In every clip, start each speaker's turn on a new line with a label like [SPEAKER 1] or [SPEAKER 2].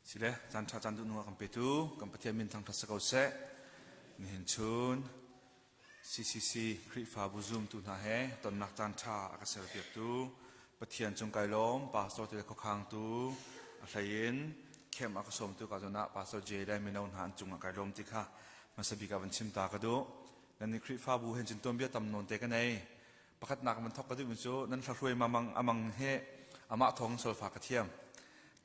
[SPEAKER 1] Sile caan ṭha caan duh nung a kan petu kan Pathian min thangṭhat si ko seh. Nihin chun CCC Khrihfabu zumtu hna he tonnak caan ṭha a ka serpiaktu Pathian cung kai lawm pastor te le khuakhangtu a hlei in camp a ka sawmtu ka zawn ah Pastor J le mino hna an cungah kai lawm ti kha hmasa bik ah van chim ta ka duh. Nan nih Khrihfabu hen cun tuanbia tam nawn te ka nei. Pakhatnak van thok ka duhmi cu nan hlahruai mamang amang he amah thawng solfa ka thiam.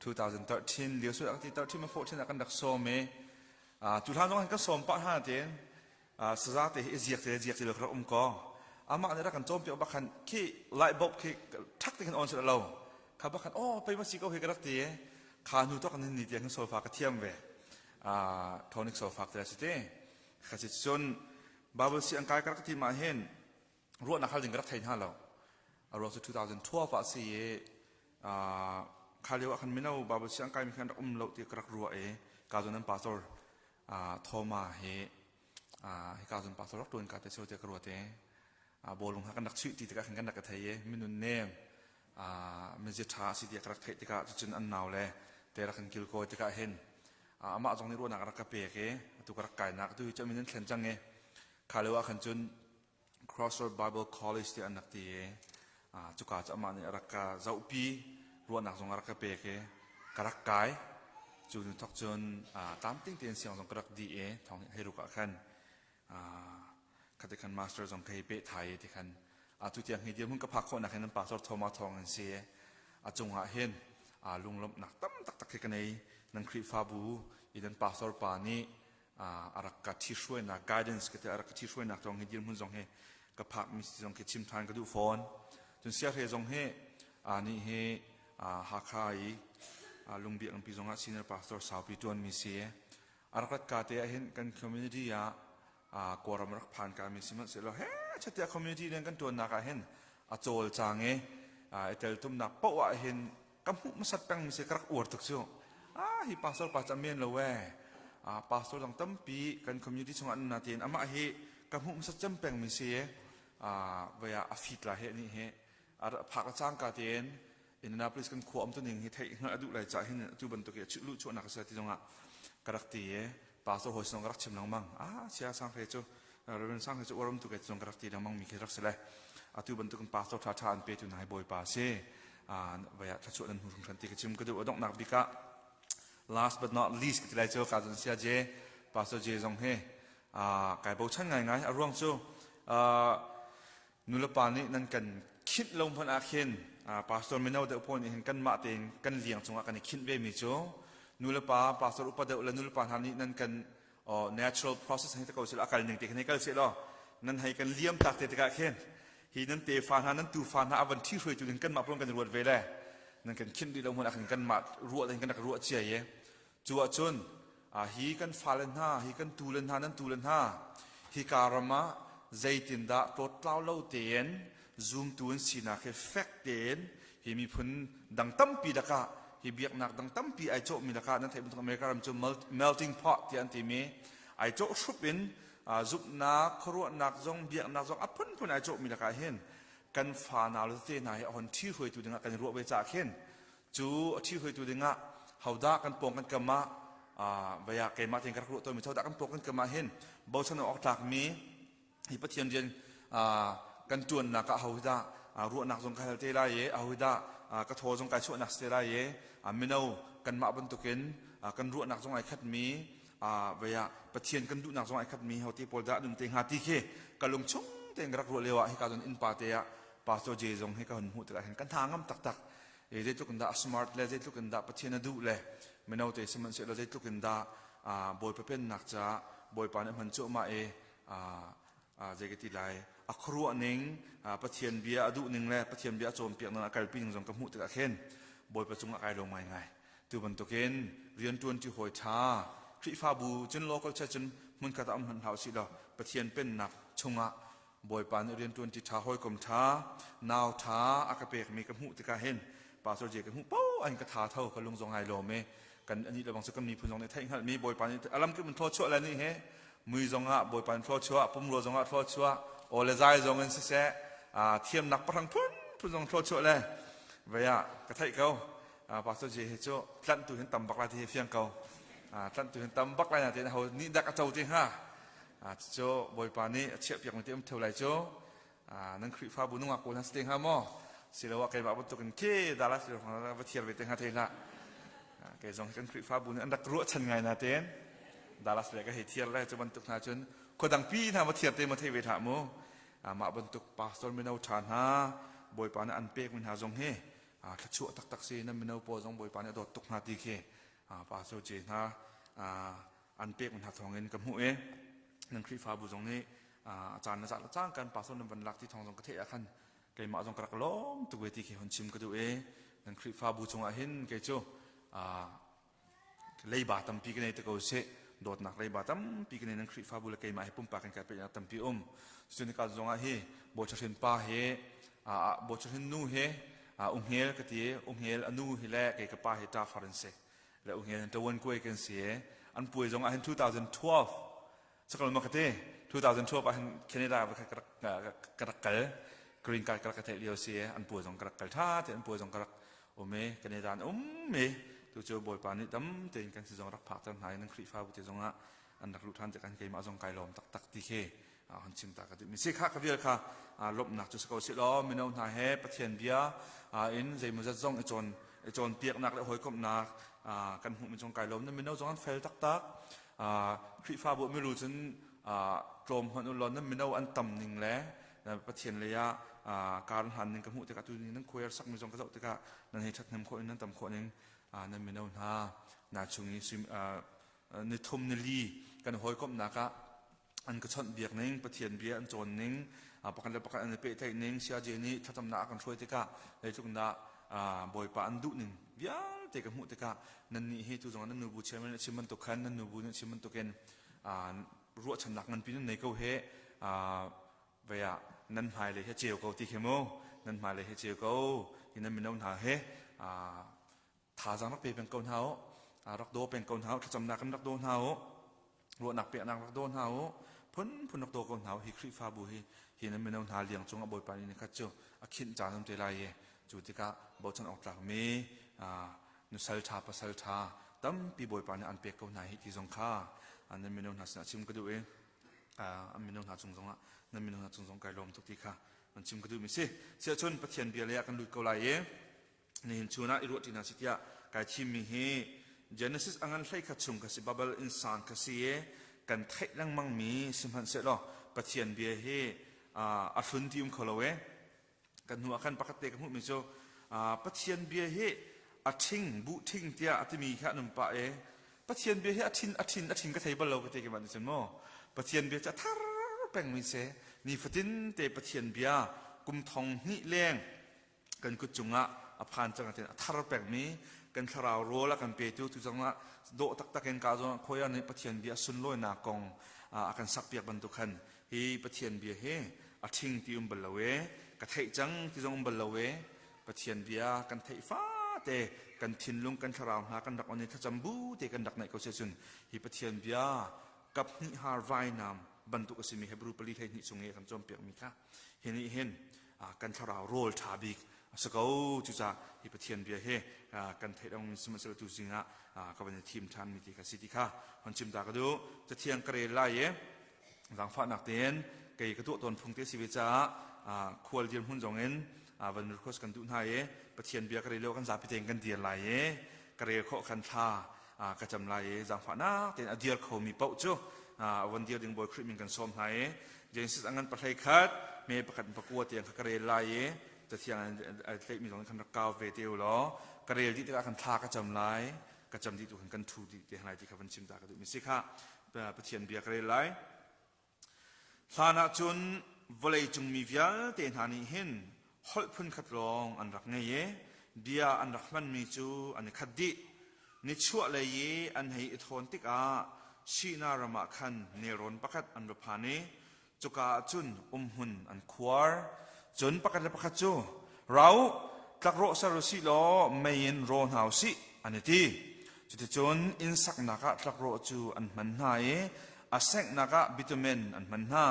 [SPEAKER 1] 2013 lio su ti 13 ma 14 ah kan rak sawm i cu hlan zong kan sawm pah hna tein saza te hi ziak te ziak te lo rak um ko amah nih rak kan cawnpiak bak khan khi light bulb khi ṭhak te khan on sila lo kha bak khan oh pei ma si ko hi ka rak ti kha hnu to kan ni tiang solfa ka thiam ve tonic solfa te si te kha si cun Bible si an kai ka rak ti ma hin ruahnak hal ding ka rak thei hna lo. A ruang cu 2012 ah si i kha lio ah khan mino Bible siang kaimi khan rak um lo ti ka rak ruah i ka zon an pastor Thoma hi hika zon pastor rak tuan ka te so te ka ruat i bawlung ha kan rak chuih ti tikah khan kan rak ka thei i minun nem mizi ṭha si ti ka rak theih tikah cucun an nau le te rak kan kil kawi tikah hin amah zong nih ruahnak rak ka pek i atu ka rak kainak tu hi cu min an thlen cang i kha lio ah khan cun Crossroad Bible College ti an rak ti i cuka cu amah nih a rak ka zohpi ruahnak zong a rak ka pek i ka rak kai cu nu thok cun tlamtling tein siang zong ka rak dih i thong hei ruk ah khan khati khan master zong ka hei peh thai i ti khan atu tiang hi dirhmun ka phak khawhnak hin an pastor Thoma thawng an si a cungah hin lunglawmhnak tam taktak khi ka nei nan Khrihfabu i nan pastor pa nih a rak ka ṭhihruainak guidance ka ti a rak ka ṭhihruainak zong hi dirhmun zong hi ka phak mi zong khi chim ṭhan ka duh fawn cun siahre zong hi nih hi Hakha i lungbiakpi zong ah senior pastor saupi ṭuan mi si a rak rat ka te ah hin kan community ah Kawlram rak phan ka mi sihmanhsehlaw he chatia community len kan ṭuannak ah hin a cawlcang i i teltumnak paoh ah hin ka hmuh hmasat peng mi si ka rak uar tuk cu ah hi pastor pa cu a men lo ee ah pastor dang tampi kan community chungah an na tein amah hi ka hmuh hmasat cem peng mi si ah vaya a fit la he ni he a phak a cang ka tein Indianapolis kan khua um tu ning hi theih hngalh a duh lai ca hin atu bantuk hi lu chuahnak a si ti zongah ka rak ti i pastor hawi sinong ka rak chim lengmang ah sia sang hre cu Reverend Sang hre cu uarum tu ke zong ka rak ti lengmang mi khi rak si le atu bantuk in pastor tha tha an pe tu nai bawipa si vaya thlachuah nan hmu hringhran ti ka chim ka duh a donghnak bik ah last but not least ka ti lai cu ka zon sia je pastor je zong he kai bochan ngai ngai a ruang cu nulepa nih nan kan khinh lo hmanh ah khin pastor mino deuh pawl nih hin kanmah tein kan liang cungah kan i khinh ve mi cu nulepa pastor upa deuh le nulepa hna nih nan kan natural process hei te ko sila akal ning te khin hei kal seh law nan hei kan liam tak te tikah khin hi nan tefa hna nan tufa hna avan ṭhi hruaitu ding kanmah pun kan ruat ve le nan kan khinh rih lo hmanh ah khin kanmah ruah ding kan rak ruah cia i Cu ahcun hi kan fale hna, hi kan tule hna, nan tule hna, hika ram ah zeitindah tlawttlau lo tein zumtu an sinak hi fek tein hi miphun dang tampi lakah hi biaknak dang tampi ai cawhmi lakah nan theih bantuk America ram cu melting pot tiah an timi ai cawh hrup in zumhnak khuaruahnak zong biaknak zong a phunphun ai cawhmi lakah hin kan fa nau le tete hna hi a hon ṭhi hruaitu dingah kan i ruah ve caah khin Cu a ṭhihruaitu dingah hodah kan pawng kan kam ah vaya keimah tein ka rak ruah tawnmi hodah kan pawng kan kam ah hin bochan awk tlakmi hi Pathian rian kan ṭuannak ah hodah ruahnak zong ka hal te lai i ahodah ka thaw zong kai chuahnak si te lai i mino kanmah bantukin kan ruahnak zong ai khatmi vaya Pathian kan duhnak zong ai khatmi hote pawl dah nun te hnga ti khi ka lung chung tein ka rak ruah lio ah hika zon innpa te ah Pastor J zong hi ka hun hmuh tikah hin kan tha ngam taktak zeitluk in dah a smart le zeitluk in dah Pathian a duh le mino te sihmanhsehlaw zeitluk in dah Bawipa pennak caah Bawipa nih hman cuahmah i zei ka ti lai a khuaruah ning Pathian bia a duh ning le Pathian bia a cawnpiak ning a kalpi ning zong ka hmuh tikah khin Bawipa cungah kai lo ngaingai tu bantukin rianṭuan ṭi hawi ṭha Khrihfabu cun local church cun hmunkhat ah um hmanh hlah usih law Pathian pennak chungah Bawipa nih rianṭuan ṭi ṭha hawikom ṭha nau ṭha a ka pekmi ka hmuh tikah hin Pastor J ka hmuh paoh an ka tha tho ka lung zong ai lawm i kan anih lebang cu kan miphun zong nih theih hngalhmi Bawipa nih a lamkip in thlawchuah le nih he mui zongah Bawipa nih thlawchuah pumrua zongah thlawchuah aw le zai zong in siseh thiamnak pahrang phunphun zong thlawchuah le vei ah ka theih ko. Pastor J hi cu tlanhtu hin tam bak lai ti hi fiang ko. Tlanhtu hin tam bak lai na tein ho nih dak a co te hnga. Cucu Bawipa nih a chiahpiak mi te um theu lai cu. Nan Khrihfabu nungak pawl hna si te hnga maw? Siloah keimah bantukin ke Dallas va thiar ve te hnga thei hlah. Kei zong hi kan Khrihfabu nih an rak ruahchan ngai na tein Dallas le ka hei thiar le cu bantuk hna cun khua dangpi hna va thiar te ma thei ve hlah mu. Mah bantuk pastor mino ṭha hna Bawipa nih an pekmi hna zong hi thluachuah taktak si nan mino pawl zong Bawipa nih a dawt tuk hna ti khi pastor ce hna an pekmi hna thawngin ka hmuh i nan Khrihfabu zong nih a caan le caan le caan kan pastor nan van lak ti thawng zong ka theih ah khan keimah zong ka rak lawm tuk ve ti khi hun chim ka duh i nan Khrihfabu cungah hin kei cu Leiba tampi ka nei te ko seh. Dawtnak leiba tampi ka nei nan Khrihfabu le keimah hi pumpak in kai peihnak tampi um. Cucu nikal zongah hi Bawiṭhahrin pa he Bawiṭhahrin nu he Unghel ka ti Unghel a nu hi le kei ka pa hi ṭafar an si. Le Unghel hin ṭawan kuai kan si. An puai zongah hin 2012 Sakal ma ka ti 2012 ah hin Canada ka rak kal green card ka rak ka theih lio si an puai zong ka rak kal tha te an puai zong ka rak um i Canada an um i tu cu Bawipa nih tam tein kan si zong rak phak ter hna i nan Khrihfabu te zong ah an rak luh than te kan keimah zong kai lawm taktak ti khi hon chim ta ka duh mi si kha ka vial kha lawmhnak cu si ko si law mino hna he Pathian bia in zeimawzat zong i cawn i cawnpiaknak le hawikomhnak kan hmuh mi zong kai lawm na mino zong an fel taktak Khrihfabu milu cun tlawm hmanh u law nan mino an tam ning le Pathian lei ah kar hlan ning ka hmuh tikah tu nan choir sak mi zong ka zoh tikah nan hei ṭhathnem khawh in nan tam khawh ning nan mino hna na chung i nithum nili kan hawikomhnak ah an ka chawnh biak ning Pathian bia an cawn ning pakhat le pakhat an i pehtlaih ning siaje nih thlacamnak a kan hruai tikah zeitluk dah Bawipa an duh ning vialte ka hmuh tikah nannih hi tu zong nan nubu chairman a chim bantuk khan nan nubu nih a chim bantukin ruahchannak nganpi nan nei ko he vei ah nan hmailei he ceu ko ti khi mu nan hmailei he ceu ko hi nan mino hna he thazaang rak pe peng ko hna u rak daw peng ko hna u thlacamnak kan rak daw hna u ruahnak peknak rak daw hna u phunphun rak daw ko hna u hi Khrihfabu hi hi nan mino hna liang cung a Bawipa nih nikhat cu a khinh caan um te lai i cu tikah bochan awk tlakmi nusal ṭha pasal ṭha tampi Bawipa nih an pek ko hna hi ti zong kha nan mino hna sinah chim ka duh i an mino hna cung zongah nan mino hna cung zong kai lawm tuk ti kha an chim ka duhmi si siahcun Pathian bia lei ah kan lut ko lai i nihin chun ah i ruah ṭi hna si tiah kai thimmi hi Genesis a ngan hlei khat chung kha si Babel innsang kha si i kan theih lengmangmi sihmanhsehlaw Pathian bia hi a hlun ti um kho lo e kan hnu ah khan pakhat te ka hmuhmi cu Pathian bia hi a ṭhing buh ṭhing tiah a timi kha an um pah e Pathian bia hi a ṭhin a ṭhin a ṭhin ka thei bal lo ka ti keimah nih cun maw Pathian bia cu a thar pengmi si nifatin te Pathian bia kum thong hnih leng kan kut cungah a phan cang atin a thar pekmi kan thlarau rawl a kan petu tu zongah dawh taktak in ka zong khoia nih Pathian bia sunlawinak kong a kan sakpiak bantuk khan hi Pathian bia hi a ṭhing ti um bal lo e ka theih cang ti zong um bal lo e Pathian bia kan theih fate kan thinlung kan thlarau hna kan rak on i thlacam bu te kan rak naih ko cun hi Pathian bia kap hnih har vainam bantuk a simi Hebrew pali 12 chung i a kan cawnpiakmi kha hi nih hin kan thlarau rawl ṭha bik a si ko cucaah hi Pathian bia hi kan theih dong sihmanhsehlaw tu zingah ka van i thim ṭhan mi ti kha si ti kha hon chim ta ka duh cathiang ka rel lai i zaangfahnak tein kei ka tuah tawn phung te si ve caah khual dirhmun zong in van request kan duh hna i Pathian bia ka rel lio kan zapi tein kan dir lai i ka rel khawh khan thla ka cam lai i zaangfahnak tein a dir khomi paoh cu von dir ding Bawi Khrih min kan sawm hna i Genesis a ngan pahlei khat me pakhat pakua tiang kha ka rel lai i cathiang ai tleihmi zong khan rak kau ve te u law ka rel dih tikah khan thla ka cam lai ka cam dih tu khan kan thu dih te lai ti kha van chim ta ka duh mi si kha Pathian bia ka rel lai Hlan ah cun vawleicung mi vialte hna nih hin holh phunkhat lawng an rak ngei i bia an rak hmanmi cu an i khat dih. Nichuahlei i an hei i thawn tikah Shinar ram ah khan nelrawn pakhat an va phan i cuka ah cun umhmun an khuar. Cun pakhat le pakhat cu, Ra u, tlakrawh ser u sih law mei in raw hna u sih, an i ti. Cuticun inn saknak ah tlakrawh cu an hman hna i a senghnak ah bitumen an hman hna.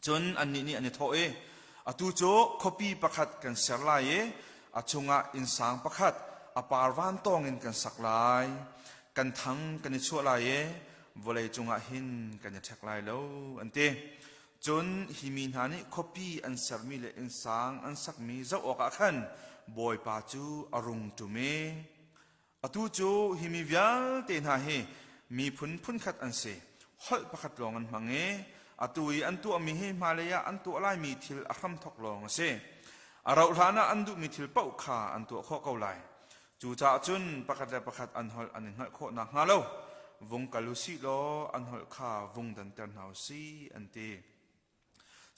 [SPEAKER 1] Cun annih nih an i thawh i, Atu cu khuapi pakhat kan ser lai i a chungah innsang pakhat, a par vantawng in kan sak lai. Kan thang kan i chuah lai i vawlei cungah hin kan i ṭhek lai lo, an ti. Cun hi mi hna nih khuapi an sermi le innsang an sakmi zoh awkah khan Bawipa cu a rung ṭum i atu cu hi mi vialte hna hi miphun phunkhat an si, holh pakhat lawng an hmang i atu i an tuahmi hi hmailei ah an tuah laimi thil a hramthawk lawng a si. A rauhhlan ah an duhmi thil paoh kha an tuah khawh ko lai. Cucaah cun pakhat le pakhat an holh an i hngalh khawh nakhnga lo vung kal u sih law an holh kha vung danter hna u sih, an ti.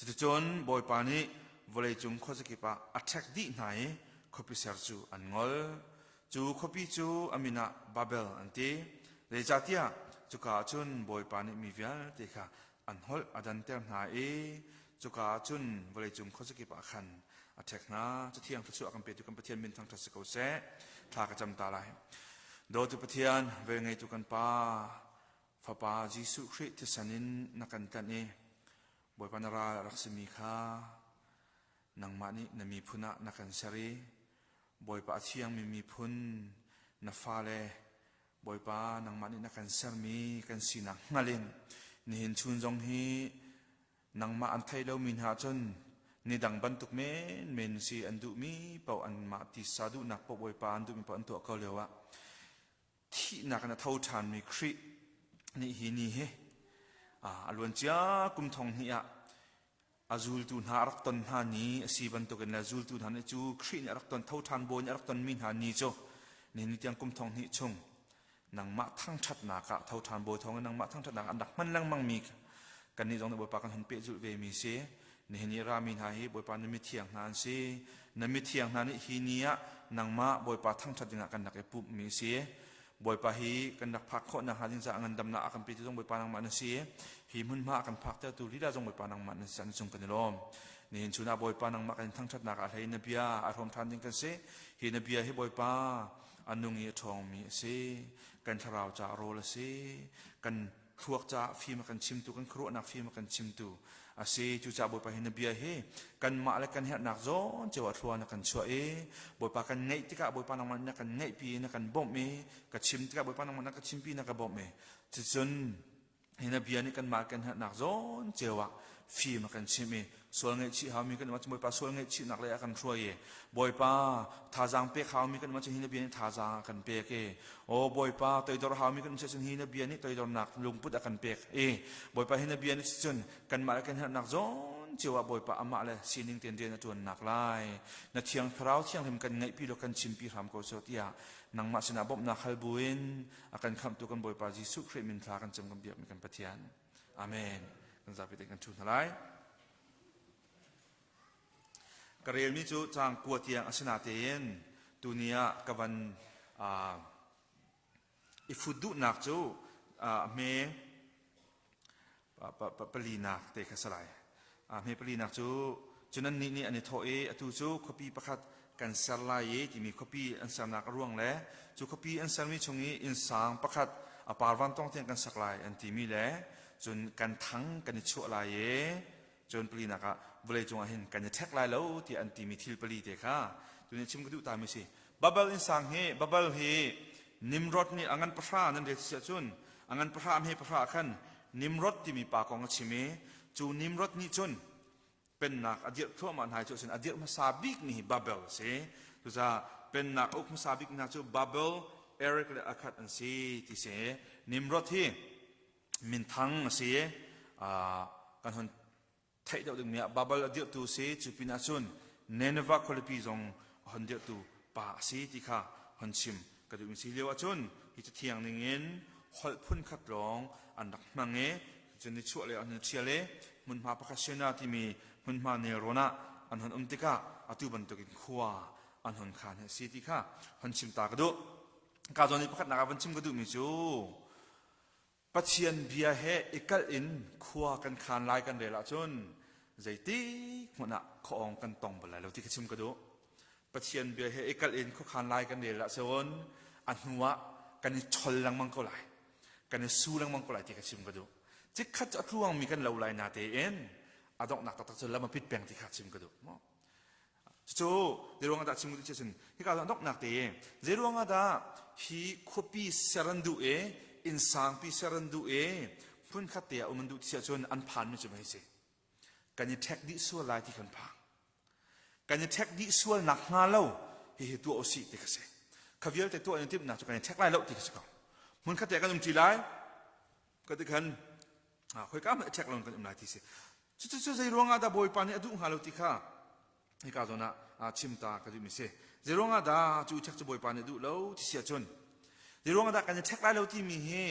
[SPEAKER 1] Cuticun Bawipa nih vawleicung khuazakip ah a ṭhek dih hna i khuapi ser cu an ngol. Cu khuapi cu a min ah Babel an ti, zeicahtiah cuka ah cun Bawipa nih mi vialte kha an holh a danter hna i cuka ah cun vawleicung khuazakip ah khan a ṭhek hna. Cathiang thluachuah a kan petu kan Pathian min thangṭhat si ko seh. Thla ka cam ta lai. Dawtu Pathian, velngeitu kan Pa, Fapa Jesuh Khrih thisen in na kan tlanh i Bawipa na ral a rak simi kha nangmah nih na miphun ah na kan ser i Bawipa a thiangmi miphun na fale Bawipa, nangmah nih na kan sermi kan sinak hngal in nihin chun zong hi nangmah an thei lomi hna cun nidang bantuk menmen si an duhmi paoh anmah tisa duhnak paoh Bawipa an duhmi paoh an tuah ko lio ah thihnak in a tho ṭhanmi Khrih nih hi ni hi a luancia kum thong hnih ah A zultu hna a rak ton hna ni a si bantukin le zultu hna nih cu Khrih nih a rak ton tho ṭhan bawi nih a rak tonmi hna ni cu nihin ni tiang kum thong hnih chung nangmah thangṭhatnak ah tho ṭhan bawi thawngin nangmah thangṭhatnak ah an rak hman lengmangmi kannih zong nih Bawipa kan hun pehzulh ve mi si. Nihin i rami hna hi Bawipa na mithiang hna an si. Na mithiang hna nih hi ni ah nangmah Bawipa thangṭhat dingah kan rak i pumhmi a si. Bawipa hi kan rak phak khawh nakhnga ding caah ngandamnak a kan petu zong Bawipa nangmah na si. Hi hmunhma a kan phaktertu lila zong Bawipa nangmah na si. An cung kan i lawm. Nihin chun ah Bawipa nangmah kan in thangṭhatnak ah hlei na bia a hrawm ṭhan ding kan si. Hi na bia hi Bawipa a nung i a ṭhawngmi a si. Kan thlarau caah rawl a si. Kan thluak caah fim a kan chimtu, kan khuaruahnak fim a kan chimtu a si. Cucaah Bawipa hi na bia hi kanmah le kan herhnak zawn cio ah thlua na kan chuah i Bawipa kan ngaih tikah Bawipa nangmah na kan ngaihpi na kan bawmh i ka chim tikah Bawipa nangmah na ka chimpi na ka bawmh i cucun hi na bia nih kanmah kan herhnak zawn cio ah fim a kan chimh i sual ngaihchih haumi kan um ahcun Bawipa sual ngaihchihnak lei ah kan hruai i Bawipa thazaang pek haumi kan um ahcun hi na bia nih thazaang a kan pek i aw Bawipa toidor haumi kan um ahcun hi na bia nih toidornak lungput a kan pek i Bawipa hi na bia nih cun kanmah le kan herhnak zawn cio ah Bawipa amah le sining tein rian a ṭuannak lai na thiang thlarau thianghlim kan ngaihpi law kan chimpi hram ko seh tiah nangmah sinah bawmhnak hal buin a kan khamhtu kan Bawipa Jesuh Khrih min thla kan cam kan biakmi kan Pathian Amen. Kan zapi te kan ṭhu hna lai. Ka relmi cu caang kua tiang a si natein tuni ah ka van i fut duhnak cu hme palinak te kha si lai. Hme palinak cu cu nannih nih an i thawh i atu cu khuapi pakhat kan ser lai i timi khuapi an sernak a ruang le cu khuapi an sermi chung i innsang pakhat a par vantawng tiang kan sak lai an timi le cun kan thang kan i chuah lai i cun palinak ah vawleicung ah hin kan i ṭhek lai lo tiah an timi thil pali te kha tuni chim ka duh tami si. Babel innsang hi Babel hi Nimrod nih a ngan pahra nan rel si ahcun a ngan pahra a hme pahra khan Nimrod timi pa kong a chim i cu Nimrod nih cun pennak a dirh thluahmah hna cu a dirh hmasa bik mi hi Babel a si. Cucaah pennak a uk hmasa bik hna cu Babel, Erek le Akkad an si ti si. Nimrod hi minthang a si. Kan hun theih deuh dingmi ah Babel a dirhtu si. Cu pinah cun Nineveh khualipi zong a hun dirhtu pa a si ti kha hun chim ka duhmi si lio ahcun hi cathiang ningin holh phun khat lawng an rak hmang i cun nichuah lei an hun ṭhial i hmunhma pakhat Shena timi hmunhma nelrawn ah an hun um tikah atu bantukin khua an hun khaan hi a si ti kha hun chim ta ka duh. Ka zawn i pakhatnak ah van chim ka duhmi cu Pathian bia he i kalh in khua kan khaan lai kan rel ahcun zeitik hmanh ah khuaawng kan tong bal lai lo ti kha chim ka duh. Pathian bia he i kalh in khuakhan lai kan rel ahcun a hnu ah kan i chol lengmang ko lai. Kan i su lengmang ko lai ti kha chim ka duh. Chikkhat cu a tluangmi kan lo lai natein a donghnak taktak cu lam a pit peng ti kha chim ka duh. Cucu zeiruang ah dah chim ti cun hika zawn donghnak te zeiruang ah dah hi khuapi ser an duh i inn sangpi ser an duh i hmunkhat te ah um an duh ti ahcun an phanmi cu hei si. Kan i ṭhek dih sual lai ti kan phang. Kan i ṭhek dih sual nak hnga lo hihi tuah usih ti ka si. Kha vialte tuah in timhnak cu kan i ṭhek lai lo ti ka si ko. Hmunkhat te ah kan um ṭi lai. Ka ti khan khoika hmanh i ṭhek lo kan um lai ti si. Cucu zei ruangah dah Bawipa nih a duh hnga lo ti kha hika zawn ah chim ta ka duhmi si. Zei ruangah dah cu i ṭhek cu Bawipa nih a duh lo ti si ahcun zei ruangah dah kan i ṭhek lai lo timi hi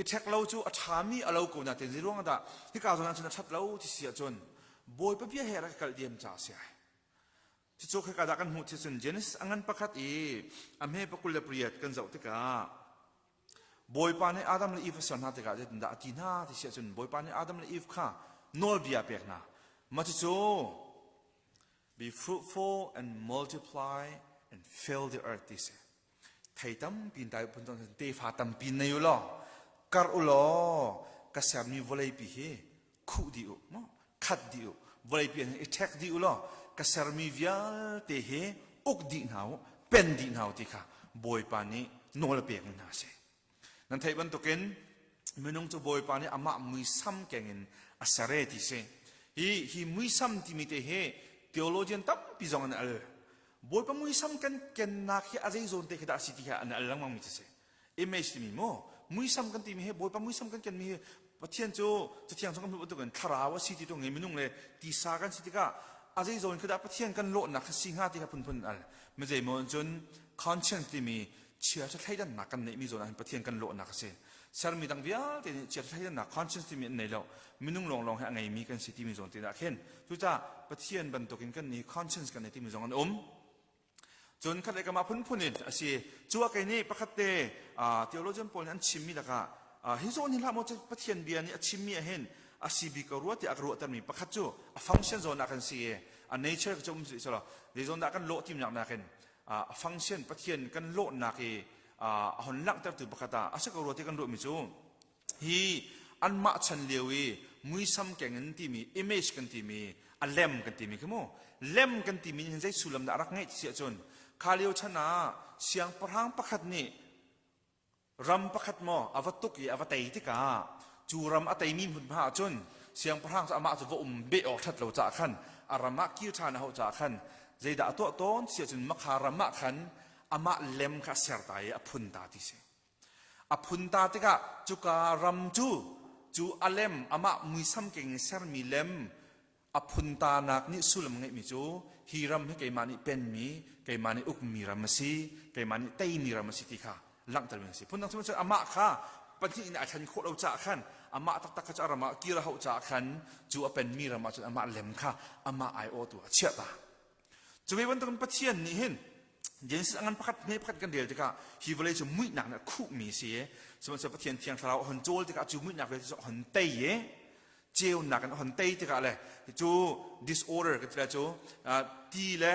[SPEAKER 1] i ṭhek lo cu a ṭhami a lo ko nain zei ruangah dah hika zawn ah cun a ṭhat lo ti si ahcun Bawipa bia he rak i kalh diam ca a si ai. Cucu khika dah kan hmuh ti cun Genesis a ngan pakhat i a hme pakul le pariat kan zoh tikah Bawipa nih Adam le Eve a ser hna tikah zeitindah a ti hna ti si ahcun Bawipa nih Adam le Eve kha nawlbia a pek hna. Mah cucu be fruitful and multiply and fill the earth ti si. Thei tampi in tai phun tefa tampi nei u law karh u law ka sermi vawleipi hi khuh dih u maw khat dih u vawleipi ah i ṭhek dih u law ka sermi vialte hi uk dih hna u pen dih hna u ti kha Bawipa nih nawl a pekmi hna a si. Nan theih bantukin minung cu Bawipa nih amah muisam keng in a ser e ti si. Hi hi muisam timi te hi theologian tampi zong an al. Bawipa muisam kan kennak hi a zei zawn te khi dah a si ti kha an al lengmang mi cu si. Image timi mu muisam kan timi hi Bawipa muisam kan kenmi hi Pathian cu Cathiang chung kan hmuh bantukin thlarau a si ti tu nge minung le tisa kan si tikah a zei zawn khi dah Pathian kan lawhnak kha si hnga ti kha phunphun al mizei maw cun conscience timi chiaṭha thleidannak kan neihmi zawn ah hin Pathian kan lawhnak a si sermi dang vialte nih chiaṭha thleidannak conscience timi an nei lo minung lawnglawng hi a ngeimi kan si timi zawn te ah khin cucaah Pathian bantukin kan nih conscience kan nei timi zong an um Cun khat le kam ah phunphun in a si. Cu ah kei nih pakhat te theologian pawl nih an chimmi lakah hi zawn hi hlah maw Pathian bia nih a chimmi ah hin a si bik ko rua tiah a ka ruahtermi pakhat cu a function zawn ah kan si i a nature cu um si selaw zei zawn dah kan lawh timnak nakin a function Pathian kan lawhnak i a hon langhtertu pakhat ah a si ko rua ti kan ruahmi cu Hi anmah chan lio i muisam keng in timi image kan timi a lem kan timi khi mu lem kan timi hin zei sullam dah a rak ngeih ti ahcun kha lio chan ah siangpahrang pakhat nih ram pakhat maw a va tuk i a va tei tikah cu ram a teimi hmunhma ahcun siangpahrang cu amah cu va um beh awk ṭhat lo caah khan a ram ah kir ṭhan a hauh caah khan zeidah a tuah tawn si ahcun makha ram ah khan amah lem kha a ser ta i a phun ta ti si. A phun ta tikah cuka ram cu cu a lem amah muisam keng in sermi lem a phun tanak nih sullam ngeihmi cu hi ram hi keimah nih penmi keimah nih ukmi ram a si keimah nih teimi ram a si ti kha langhtermi a si phundang cun amah kha pahnih in a thlen khawh lo caah khan amah taktak kha cu a ram ah kir a hauh caah khan cu a penmi ram ah cun amah lem kha amah aiawhtu a chiah ta Cu ve bantukin Pathian nih hin Genesis a ngan pakhat hme pakhat kan rel tikah hi vawlei cu muihnak nih a khuhmi a si i sihmanhsehlaw Pathian Thiang Thlarau a hon cawl tikah cu muihnak vialte cu a hon tei i ceunak in a hon tei tikah le cu disorder ka ti lai cu ti le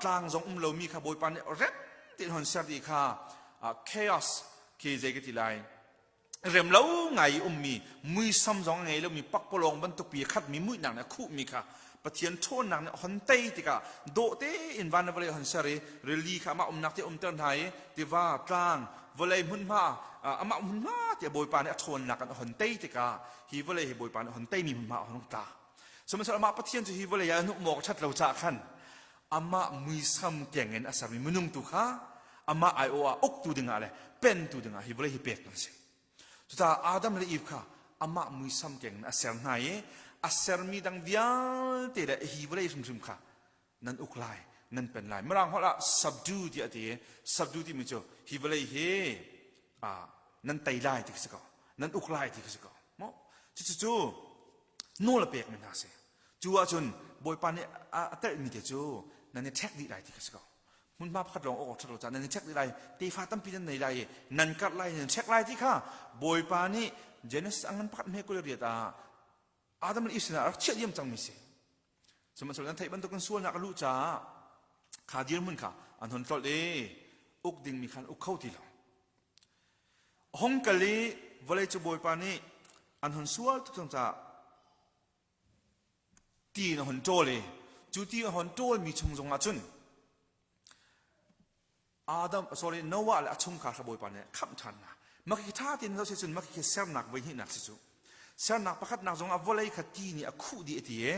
[SPEAKER 1] tlang zong um lomi kha Bawipa nih rem tein hon ser dih kha chaos khi zei ka ti lai rem lo ngai i ummi muisam zong a ngei lomi pakpalawng bantuk pi a khatmi muihnak nih a khuhmi kha Pathian ṭhawnnak nih a hon tei tikah dawh tein van le vawlei a hon ser i rili kha amah umnak te umter hna i tiva tlang vawlei hmunhma amah hmunhma tiah Bawipa nih a ṭhawnnak in a hon tei tikah hi vawlei hi Bawipa nih a hon teimi hmunhma a hon tla sihmanhsehlaw amah Pathian cu hi vawlei ah a hnuh a ṭhat lo caah khan amah muisam keng in a sermi minung tu kha amah aiawh ah uktu dingah le pentu dingah hi vawlei hi pek kan si. Cucaah Adam le Eve kha amah muisam keng in a ser hna i a sermi dang vialte le hi vawlei hrimhrim kha nan uk lai, nan pen lai. Mirang holh ah subdue tiah a ti i subdue timi cu hi vawlei hi nan tei lai ti khi si ko, nan uk lai ti khi si ko. Cucu nawl a pekmi hna a si. Cu ahcun Bawipa nih a telhmi te cu nan i ṭhek dih lai ti kha si ko. Hmunhma pakhat lawng awk ṭhat lo caah nan i ṭhek dih lai, tefa tampi nan nei lai i nan karh lai, nan ṭhek lai ti kha Bawipa nih Genesis a ngan pakhat hme 28 ah Adam le Eve sinah a rak chiah diam cangmi si. Sihmanhsehlaw nan theih bantukin sualnak a luh caah kha dirhmun kha an hon tlolh i uk dingmi khan uk kho ti lo. Hong kal i vawlei cu Bawipa nih an hon sual tuk cang caah ti in a hun ṭawl i. Cu ti a hon ṭawlmi chung zongah cun Adam sorry Noah le a chungkhar kha Bawipa nih khamh ṭhan hna. Mah khi ṭha tein zoh cun mah khi sernak voi hnihnak si cu. Sernak pakhatnak zongah vawlei kha ti nih a khuh dih a ti i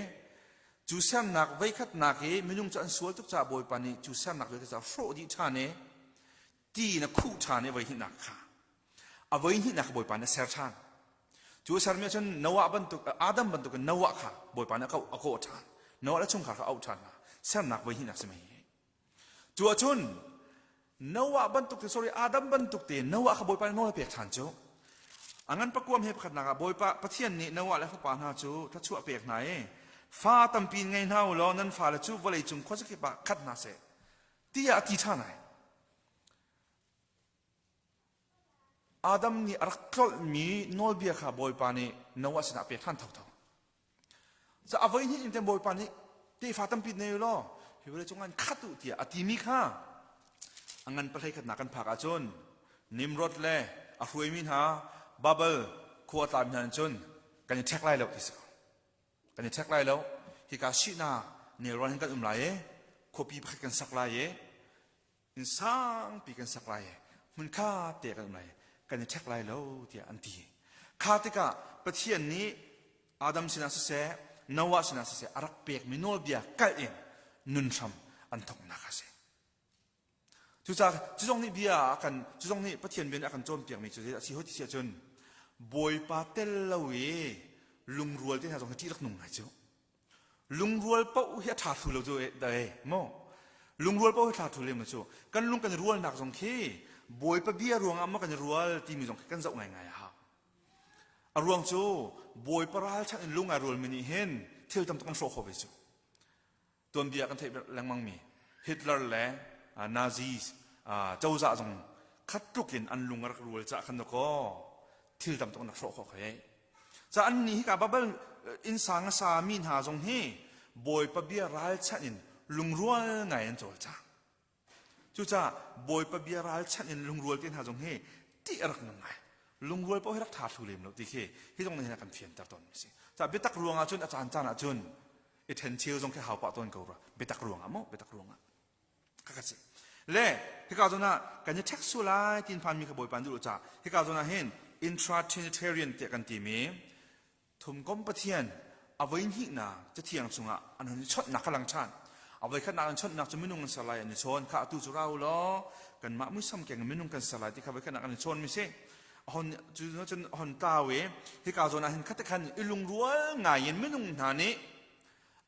[SPEAKER 1] cu sernak voikhatnak i minung cu an sual tuk caah Bawipa nih cu sernak vialte cu a hrawh dih ṭhan i ti in a khuh ṭhan i voi hnihnak kha a voi hnihnak kha Bawipa nih a ser ṭhan. Cu a sermi ahcun Noah bantuk Adam bantukin Noah kha Bawipa nih a kawh a kawh ṭhan. Noah le chungkhar kha a auh ṭhan hna. Sernak voi hnihnak si mei. Cu ahcun Noah bantuk te sorry Adam bantuk te Noah kha Bawipa nih nawl a pek ṭhan cu. A ngan pakuam he pakhatnak ah Bawipa Pathian nih Noah le fapa hna cu thluachuah a pek hna i fa tampi in ngei hna u law nan fale cu vawleicung khuazakip ah khat hna seh tiah a ti ṭhan ai. Adam nih a rak tlolhmi nawlbia kha Bawipa nih Noah sinah a pek ṭhan thotho. Ca a voi hnih in te Bawipa nih tefa tampi nei u law hi vawlei cung an khat u tiah a timi kha a ngan pahlei khatnak kan phak ahcun Nimrod le a hruaimi hna Babel khua tlami hna cun kan i ṭhek lai lo ti si ko. Kan i ṭhek lai lo. Hika sihna nelrawn hin kan um lai i khuapi pakhat kan sak lai i inn sangpi kan sak lai hmun kha te kan um lai kan i ṭhek lai lo tiah an ti kha tikah Pathian nih Adam sinah siseh Noah sinah siseh a rak pekmi nawlbia kalh in nun hram an thawknak a si cucaah cu zong nih bia a kan cu zong nih Pathian bia nih a kan cawnpiakmi cu a si hoi ti si ahcun Bawipa tel lo i lungrual te hna zong hi ṭih rak nung ngai cu Lungrual paoh hi a ṭha thlu lo cu dai maw? Lungrual paoh hi ṭha thlu lem lo cu. Kan lung kan i rualnak zong khi Bawipa bia ruangah maw kan i rual timi zong khi kan zoh ngaingai a hau. A ruang cu Bawipa ralchanh in lung ai rualmi nih hin thil tam tuk an hrawh khawh ve cu. Tuanbia kan theih lengmangmi Hitler le Nazis cozah zong khat tluk in an lung a rak rual caah khan dakaw thil tam tuk an rak hrawh khawh khei. Ca an nih hika Babel innsang a sa mi hna zong hi Bawipa bia ralchanh in lungrual ngai an cawlcang. Cucaah Bawipa bia ralchanh in lungrual te hna zong hi ṭih a rak nung ngai. Lungrual paoh hi rak ṭha thlu lem lo ti khi hi zong nih hin a kan fianter tawn mi si. Ca biatak ruangah cun a caan caan ah cun i ṭhen cheu zong khi hau pah tawn ko rua. Biatak ruangah maw? Biatak ruangah. Kha si. Le hika zawn ah kan i ṭhek sual lai tin phanmi kha Bawipa duh ca hika zawn ah hin intra-trinitarian tiah kan timi thumkom Pathian a voi hnihnak cathiang chungah an hun i chawnhnak kha lang ṭhan. A voi khatnak an chawnhnak cu minung an ser lai an i chawn kha atu cu ra u law kanmah muisam keng in minung kan ser lai ti kha voi khatnak an i chawn mi si. Hon cu cun hon tlau i hika zawn ah hin khat khan i lungrual ngai in minung hna nih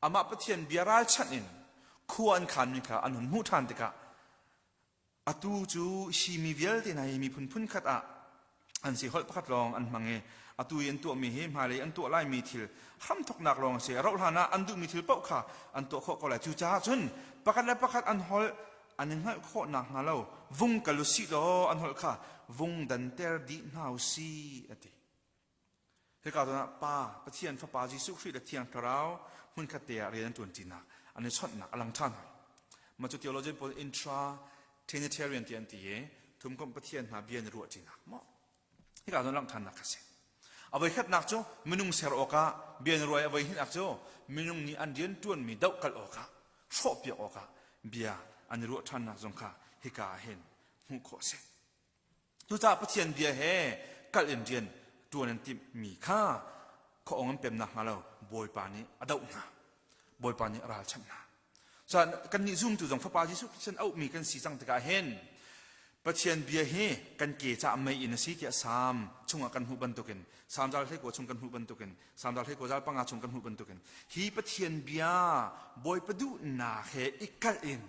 [SPEAKER 1] Amah Pathian bia ralchanh in khua an khanmi kha an hun hmuh ṭhan tikah atu cu hi mi vialte hna hi miphun phunkhat ah an si holh pakhat lawng an hmang i atu i an tuahmi hi hmailei an tuah laimi thil hramthawknak lawng a si. A rauh hlan ah an duhmi thil paoh kha an tuah khawh ko lai. Cucaah cun pakhat le pakhat an holh an i hngalh khawh nakhnga lo vung kal u sih law an holh kha vung danter dih hna u sih a ti. Hika zawn ah Pa, Pathian Fapa Jesuh Khrih le Thiang Thlarau hmunkhat te ah rian an ṭuanṭinak, an i chawnhnak a lang ṭhan hoi. Mah cu theologian pawl intra-Trinitarian ti an ti i thumkomh Pathian hna bia an i ruahṭinak maw? Hika zawn langh ṭhannak kha si. A voikhatnak cu minung ser awkah bia an i ruah i a voihnihnak cu minung nih an rian ṭuanmi dohkalh awkah, hrawhpiak awkah bia an i ruah ṭhannak zong kha hika ah hin hmuh khawh a si. Cucaah Pathian bia he kalh in rian ṭuan an timhmi kha khuaawng an pem nakhnga lo Bawipa nih a doh hna. Bawipa nih a ralchanh hna. Cun kannih zumtu zong Fapa Jesuh Khrist in auhmi kan si cang tikah hin Pathian bia hi kan ke caah mei in a si tiah Salm chungah kan hmuh bantukin Salm zal hlei chung kan hmuh bantukin Salm zal hlei zal panga chung kan hmuh bantukin hi Pathian bia Bawipa duhnak he i kalh in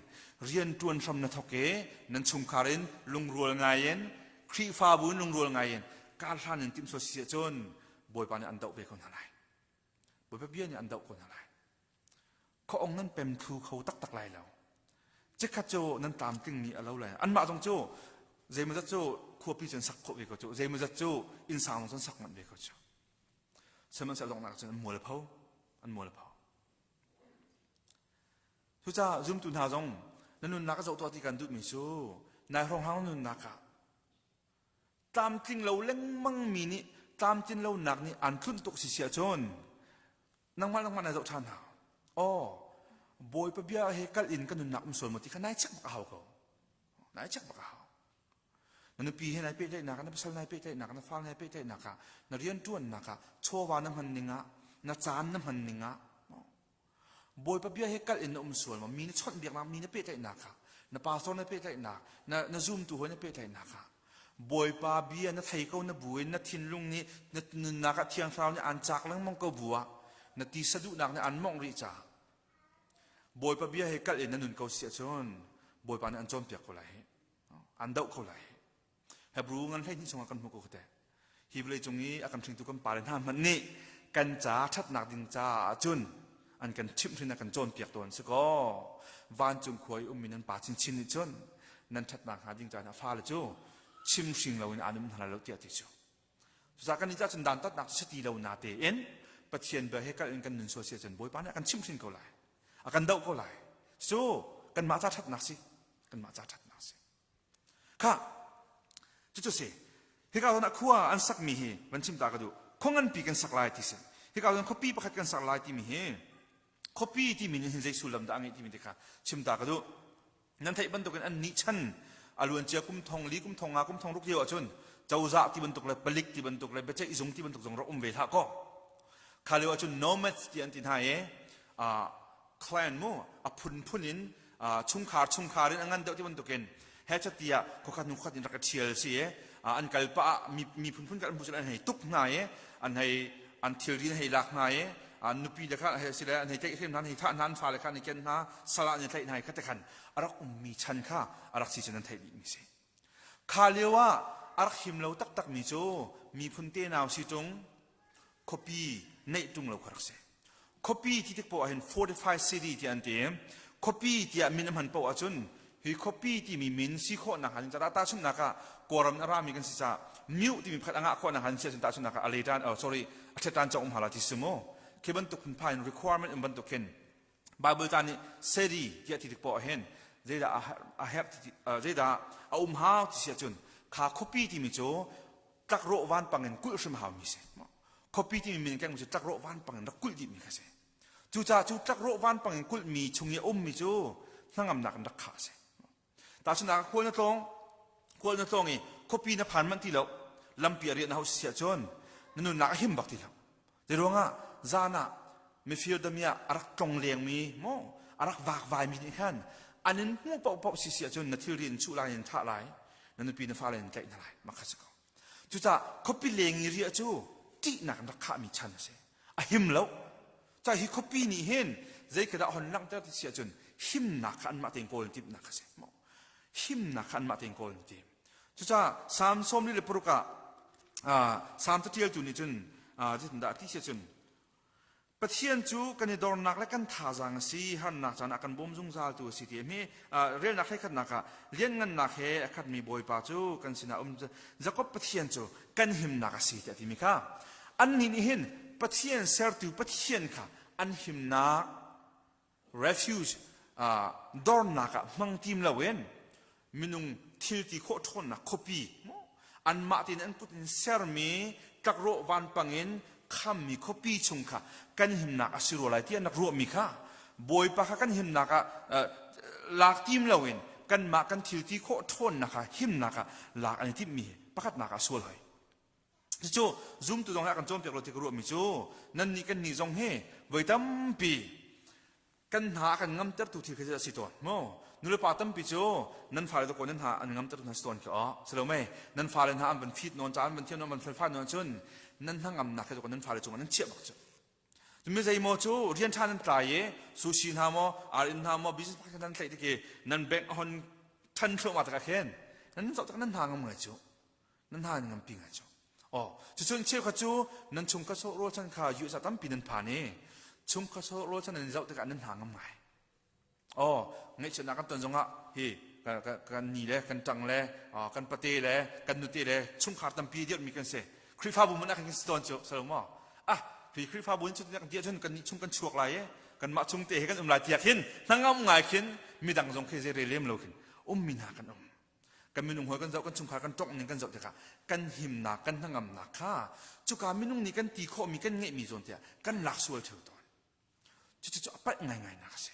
[SPEAKER 1] rian ṭuan hram na thawk i nan chungkhar in lungrual ngai in Khrihfabu in lungrual ngai in kar hlan in timh sual si ahcun Bawipa nih an doh ve ko hna lai. Bawipa bia nih an doh ko hna lai. Khuaong nan pem thlu kho taktak lai lo. Chikkhat cu nan tlamtlingmi a lo lai. Anmah zong cu zeimawzat cu khuapi cun sak khawh ve ko cu. Zeimawzat cu innsang zong cun sak manh ve ko cu. Sihmanhsehlaw donghnak cun an mual pho. An mual pho. Cucaah zumtu hna zong na nunnak a zoh tuah ti kan duhmi cu nai hrawnghrang nunnak ah tlamtling lo lengmang mi nih tlamtlin lonak nih an tlunh tuk si si ahcun nangmah nangmah na zoh ṭhan hna. Aw. Bawipa bia he kal in ka nunnak um sual maw ti kha nai check bak a hau ko. Nai check bak a hau. Na nupi he nai pehtlaihnak ah, na pasal nai pehtlaihnak ah, na fale nai pehtlaihnak ah, na rianṭuannak ah, chawva na hman ning ah, na caan na hman ning ah, Bawipa bia he kal in na um sual maw? Mi na chawnhbiaknak, mi na pehtlaihnak ah, na pastor na pehtlaihnak, na, na zumtu hawi na pehtlaihnak ah, Bawipa bia na thei ko na bu in na thinlung nih na nunnak ah Thiang Thlarau nih aan cak lengmang ko bu ah na tisa duhnak nih aan mawngh rih caah Bawipa bia he kal in na nun ko si ahcun Bawipa nih an cawnpiak ko lai hi. An doh ko lai. Hebrew ngan 12 chungah kan hmuh ko kate. Hi vawlei cung i a kan hringtu kan pale hna hmanh nih kan ca ṭhatnak ding caah cun an kan chimhhrin a kan cawnpiak tawn si kaw vancung khua i ummi nan pa chinchin nih cun nan ṭhatnak hnga ding caah fale cu chimhring loin aan um hna lai lo tiah ti cu. Cucaah kan nih cah cun dantatnak cu si ti lo na tein Pathian bia he kal in kan nun sual si ahcun Bawipa nih a kan chimhhrin ko lai. A kan doh ko lai. Cu kanmah ca ṭhatnak si. Kanmah ca ṭhatnak si. Kha cucu si. Hika zawn ah khua an sakmi hi van chim ta ka duh. Khua nganpi kan sak lai ti si. Hika zawn khuapi pakhat kan sak lai timi hi khuapi timi nih hin zei sullam dah a ngeih timi te kha chim ta ka duh. Nan theih bantukin an nih chan a luancia kum thong li kum thong nga kum thong ruk lio ahcun cozah ti bantuk le palik ti bantuk le biaceih zung ti bantuk zong rak um ve hlah kaw. Kha lio ahcun nomads ti an ti hna i clan mu a phunphun in chungkhar chungkhar in a ngan deuh ti bantukin he tiah khuakhat hnu khuakhat in rak i ṭhial si i an kal pah ah mi phunphun kan hmu an hei tuk hna i an hei an thilri an hei lak hna i an nupi le kha hei sile an hei tlaihhrem hna an hei thah hna an fale kha an i ken hna sal ah an i tlaih hna i kha te khan a rak ummi chan kha a rak si cu nan theih dih mi si. Kha lio ah a rak him lo taktakmi cu miphun tenau si ṭung khuapi neih ṭung lo kha rak si. Khuapi ti tik poah hin fortified city tiah an ti. Khuapi tiah min a hman poah ahcun hi khuapi timi min si khawhnak hnga ding caah tahchunhnak ah Kawlram in a rami kan si caah Myu timi pakhat a ngah khawhnak hnga ding si ahcun tahchunhnak ah a letan oh sorry a ṭhetan cawk um hala ti si mu. Khi bantuk phunphai in requirement um bantuk khin Bible ca nih seri tiah ti tik poah hin zeidah a herh zeidah a um hau ti si ahcun kha khuapi timi cu tlakrawh vanpang in kulh hrim haumi si. Khuapi timi min kengmi cu tlakrawh vanpang in rak kulh dihmi kha si. Cucaah cu tlakrawh vanpang in kulhmi chung i a ummi cu hnangamnak in rak khah a si. Tahchunhnak ah khual na tlawng, khual na tlawng i khuapi na phan manh ti lo, lampi a riah na hau si ahcun na nunnak a him bak ti lo. Zeiruangah zan ah mifir damiah a rak tlong lengmi maw a rak vakvaimi nih khan an in hmuh paohpaoh si si ahcun na thilri in chuh lai in thah lai, na nupi na fale in tlaih hna lai. Mah kha si ko. Cucaah khuapi leng i riah cu ṭihnak in rak khahmi chan a si. A him lo. Ca hi khuapi nih hin zei khi dah hon langhter ti si ahcun himnak kha anmah tein kawl timhnak kha si. Himnak kha anmah tein kawl an tim. Cucaah Salm 46 ah Salm caṭialtu nih cun zeitindah a ti si ahcun Pathian cu kan i dornak le kan thazaang a si, harnak caan ah kan bawm zungzaltu a si ti hi relnak hleikhatnak ah lianngannak he a khatmi Bawipa cu kan sinah um Jakob Pathian cu kan himnak a si tiah timi kha annih nih hin Pathian sertu Pathian kha an himnak refuge dornak ah hmang tim loin minung thil ti khawh ṭhawnnak khuapi anmah tein an kut in sermi tlakrawh vanpang in khammi khuapi chung kha kan himnak a si rua lai ti an rak ruahmi kha Bawipa kha kan himnak ah lak tim loin kanmah kan thil ti khawh ṭhawnnak kha himnak ah lak an i timhmi pakhatnak ah sual hoi. Cucu zumtu zong he a kan cawnpiak lo ti ka ruahmi cu nannih kan nih zong hi voi tampi kan hna a kan ngamtertu thil khi a si tawn mu nulepa tampi cu nan fale dakaw nan hna an ngamtertu hna si tawn khi aw si lo mei nan fale hna an van fit nawn ca an van thiam nawn van felfai nawn cun nan hnangamnak khi dakaw nan fale cungah nan chiah bak cu mi zeimaw cu rian ṭha nan tlai i sushi hna maw ar inn hna maw business pakhat nan tlaih tik i nan bank a hon ṭhan thluahmah tikah khin nan zoh tik nan hna ngam ngai cu nan hna nan ngampi ngai cu Oh, cucun cheukhat cu nan chungkhat sawh rualchan kha USA tampi nan phan i chungkhat sawh rualchan nan zoh tikah nan hna ngam ngai. Oh, ngaihchiatnak kan ton zongah hi kan ni le kan ṭang le kan pate le kan nute le chungkhar tampi dirhmi kan si. Khrihfabu mun ah kan si tawn cu salo maw? Ah, hi Khrihfabu in cutin kan ti ahcun kan nih chung kan chuak lai i kanmah chung te he kan um lai tiah khin hnangam ngai khin midang zong khi zei rel lem lo khin ummi hna kan um. Kan minung hawi kan zoh kan chungkhar kan tongh ning kan zoh tikah kan himnak kan hnangamnak kha cuka minung nih kan ti khawhmi kan ngeihmi zawn tiah kan lak sual theu tawn. Cucu a palh ngaingai nak a si.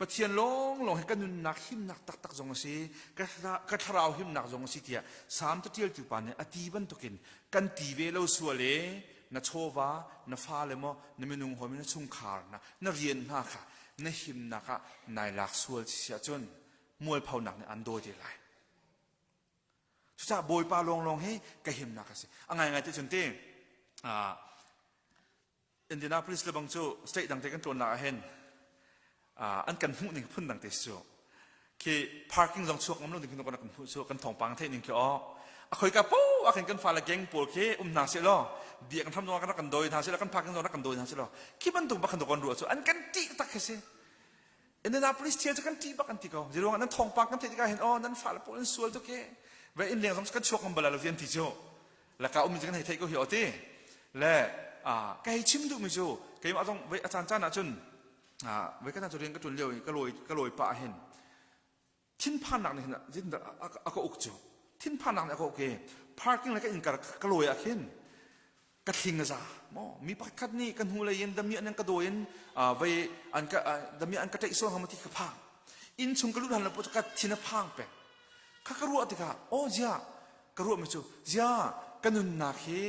[SPEAKER 1] Pathian lawnglawng hi ka nunnak himnak taktak zong a si, ka thlarau himnak zong a si tiah Salm caṭialtu pa nih a ti bantukin kan ti ve lo sual e, na chawva, na fale maw, na minung hawi na chungkhar na, na rian hna kha na himnak ah nai lak sual si ahcun mualphonak nih an dawi te lai. Cucaah Bawipa lawnglawng hi ka himnak a si. A ngaingai te cun te, Indianapolis le bang cu state dang te kan tlawnnak ah hin an kan hmuh ning phun dang te si cu. Khi parking zong chuak ngam lo ding kan kan hmuh cu kan thawngpang theih ning khi aw. A khoika po ah khin kan fale gang pawl khi um hna seh law bia kan hram zong ah kan dawi hna seh law kan parking zong kan dawi hna seh law khi bantuk bak kan kan ruah cu an kan ṭih tak khi si. Indianapolis thil cu kan ṭih bak an ti ko. Zeiruangah nan thawngpang kan theih tikah hin aw nan fale pawl an sual tuk i ve inn leng zong kan chuak ngam bal lo ti an ti cu. Laka um kan hei theih ko hi aw ti. Le ka hei chim duhmi cu keimah zong ve a caan caan ah cun ve kan cu rian ka ṭuan lio i ka lawi ka lawi pah hin thinphannak nih hin zeitindah a ka uk cu thinphannak nih a ka uk i parking le ka inn kar ka lawi ah khin ka thling a za maw mi pakhat nih ka hnu lei in damiah nan ka dawi in vei an ka damiah an ka ṭaih sual hnga maw ti ka phang inn chung ka lut han lo ka thin a phang peng kha ka ruah tikah aw ziah ka ruahmi cu ziah ka nunnak hi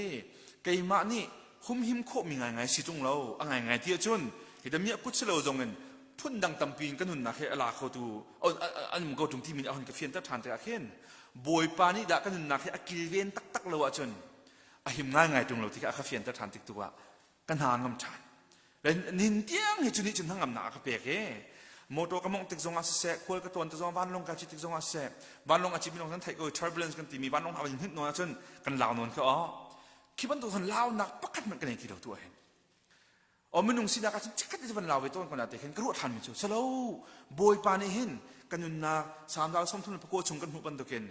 [SPEAKER 1] keimah nih humhim khawhmi ngaingai si ṭung lo a ngaingai ti ahcun hi damiah kut si lo zong in phun dang tampi in ka nunnak hi a la khotu an um ko ṭung timi nih a hun ka fianter ṭhan tikah khin Bawipa nih dah ka nunnak hi a kilven taktak lo ahcun a him ngaingai ṭung lo ti kha a ka fianter ṭhan tik tu ah ka hna ngam ṭhan. Le nin tiang hi cu nih cun hnangamnak a ka pek i motor ka mongh tik zongah siseh, khual ka tlawn tik zongah, vanlawng ka cit tik zongah siseh, vanlawng a citmi lawng kan theih ko turbulence kan timi vanlawng hna hnin nawn ahcun kan lau nawn kha aw. Khi bantuk cun launak pakhat hmanh ka nei ti lo tu ah hin. O minung sinak ahcun chikkhat te van lau ve tawn ko na te khin ka ruah ṭhan mi cu salo Bawipa nih hin kan nunnak Salm dal 39 chung kan hmuh bantukin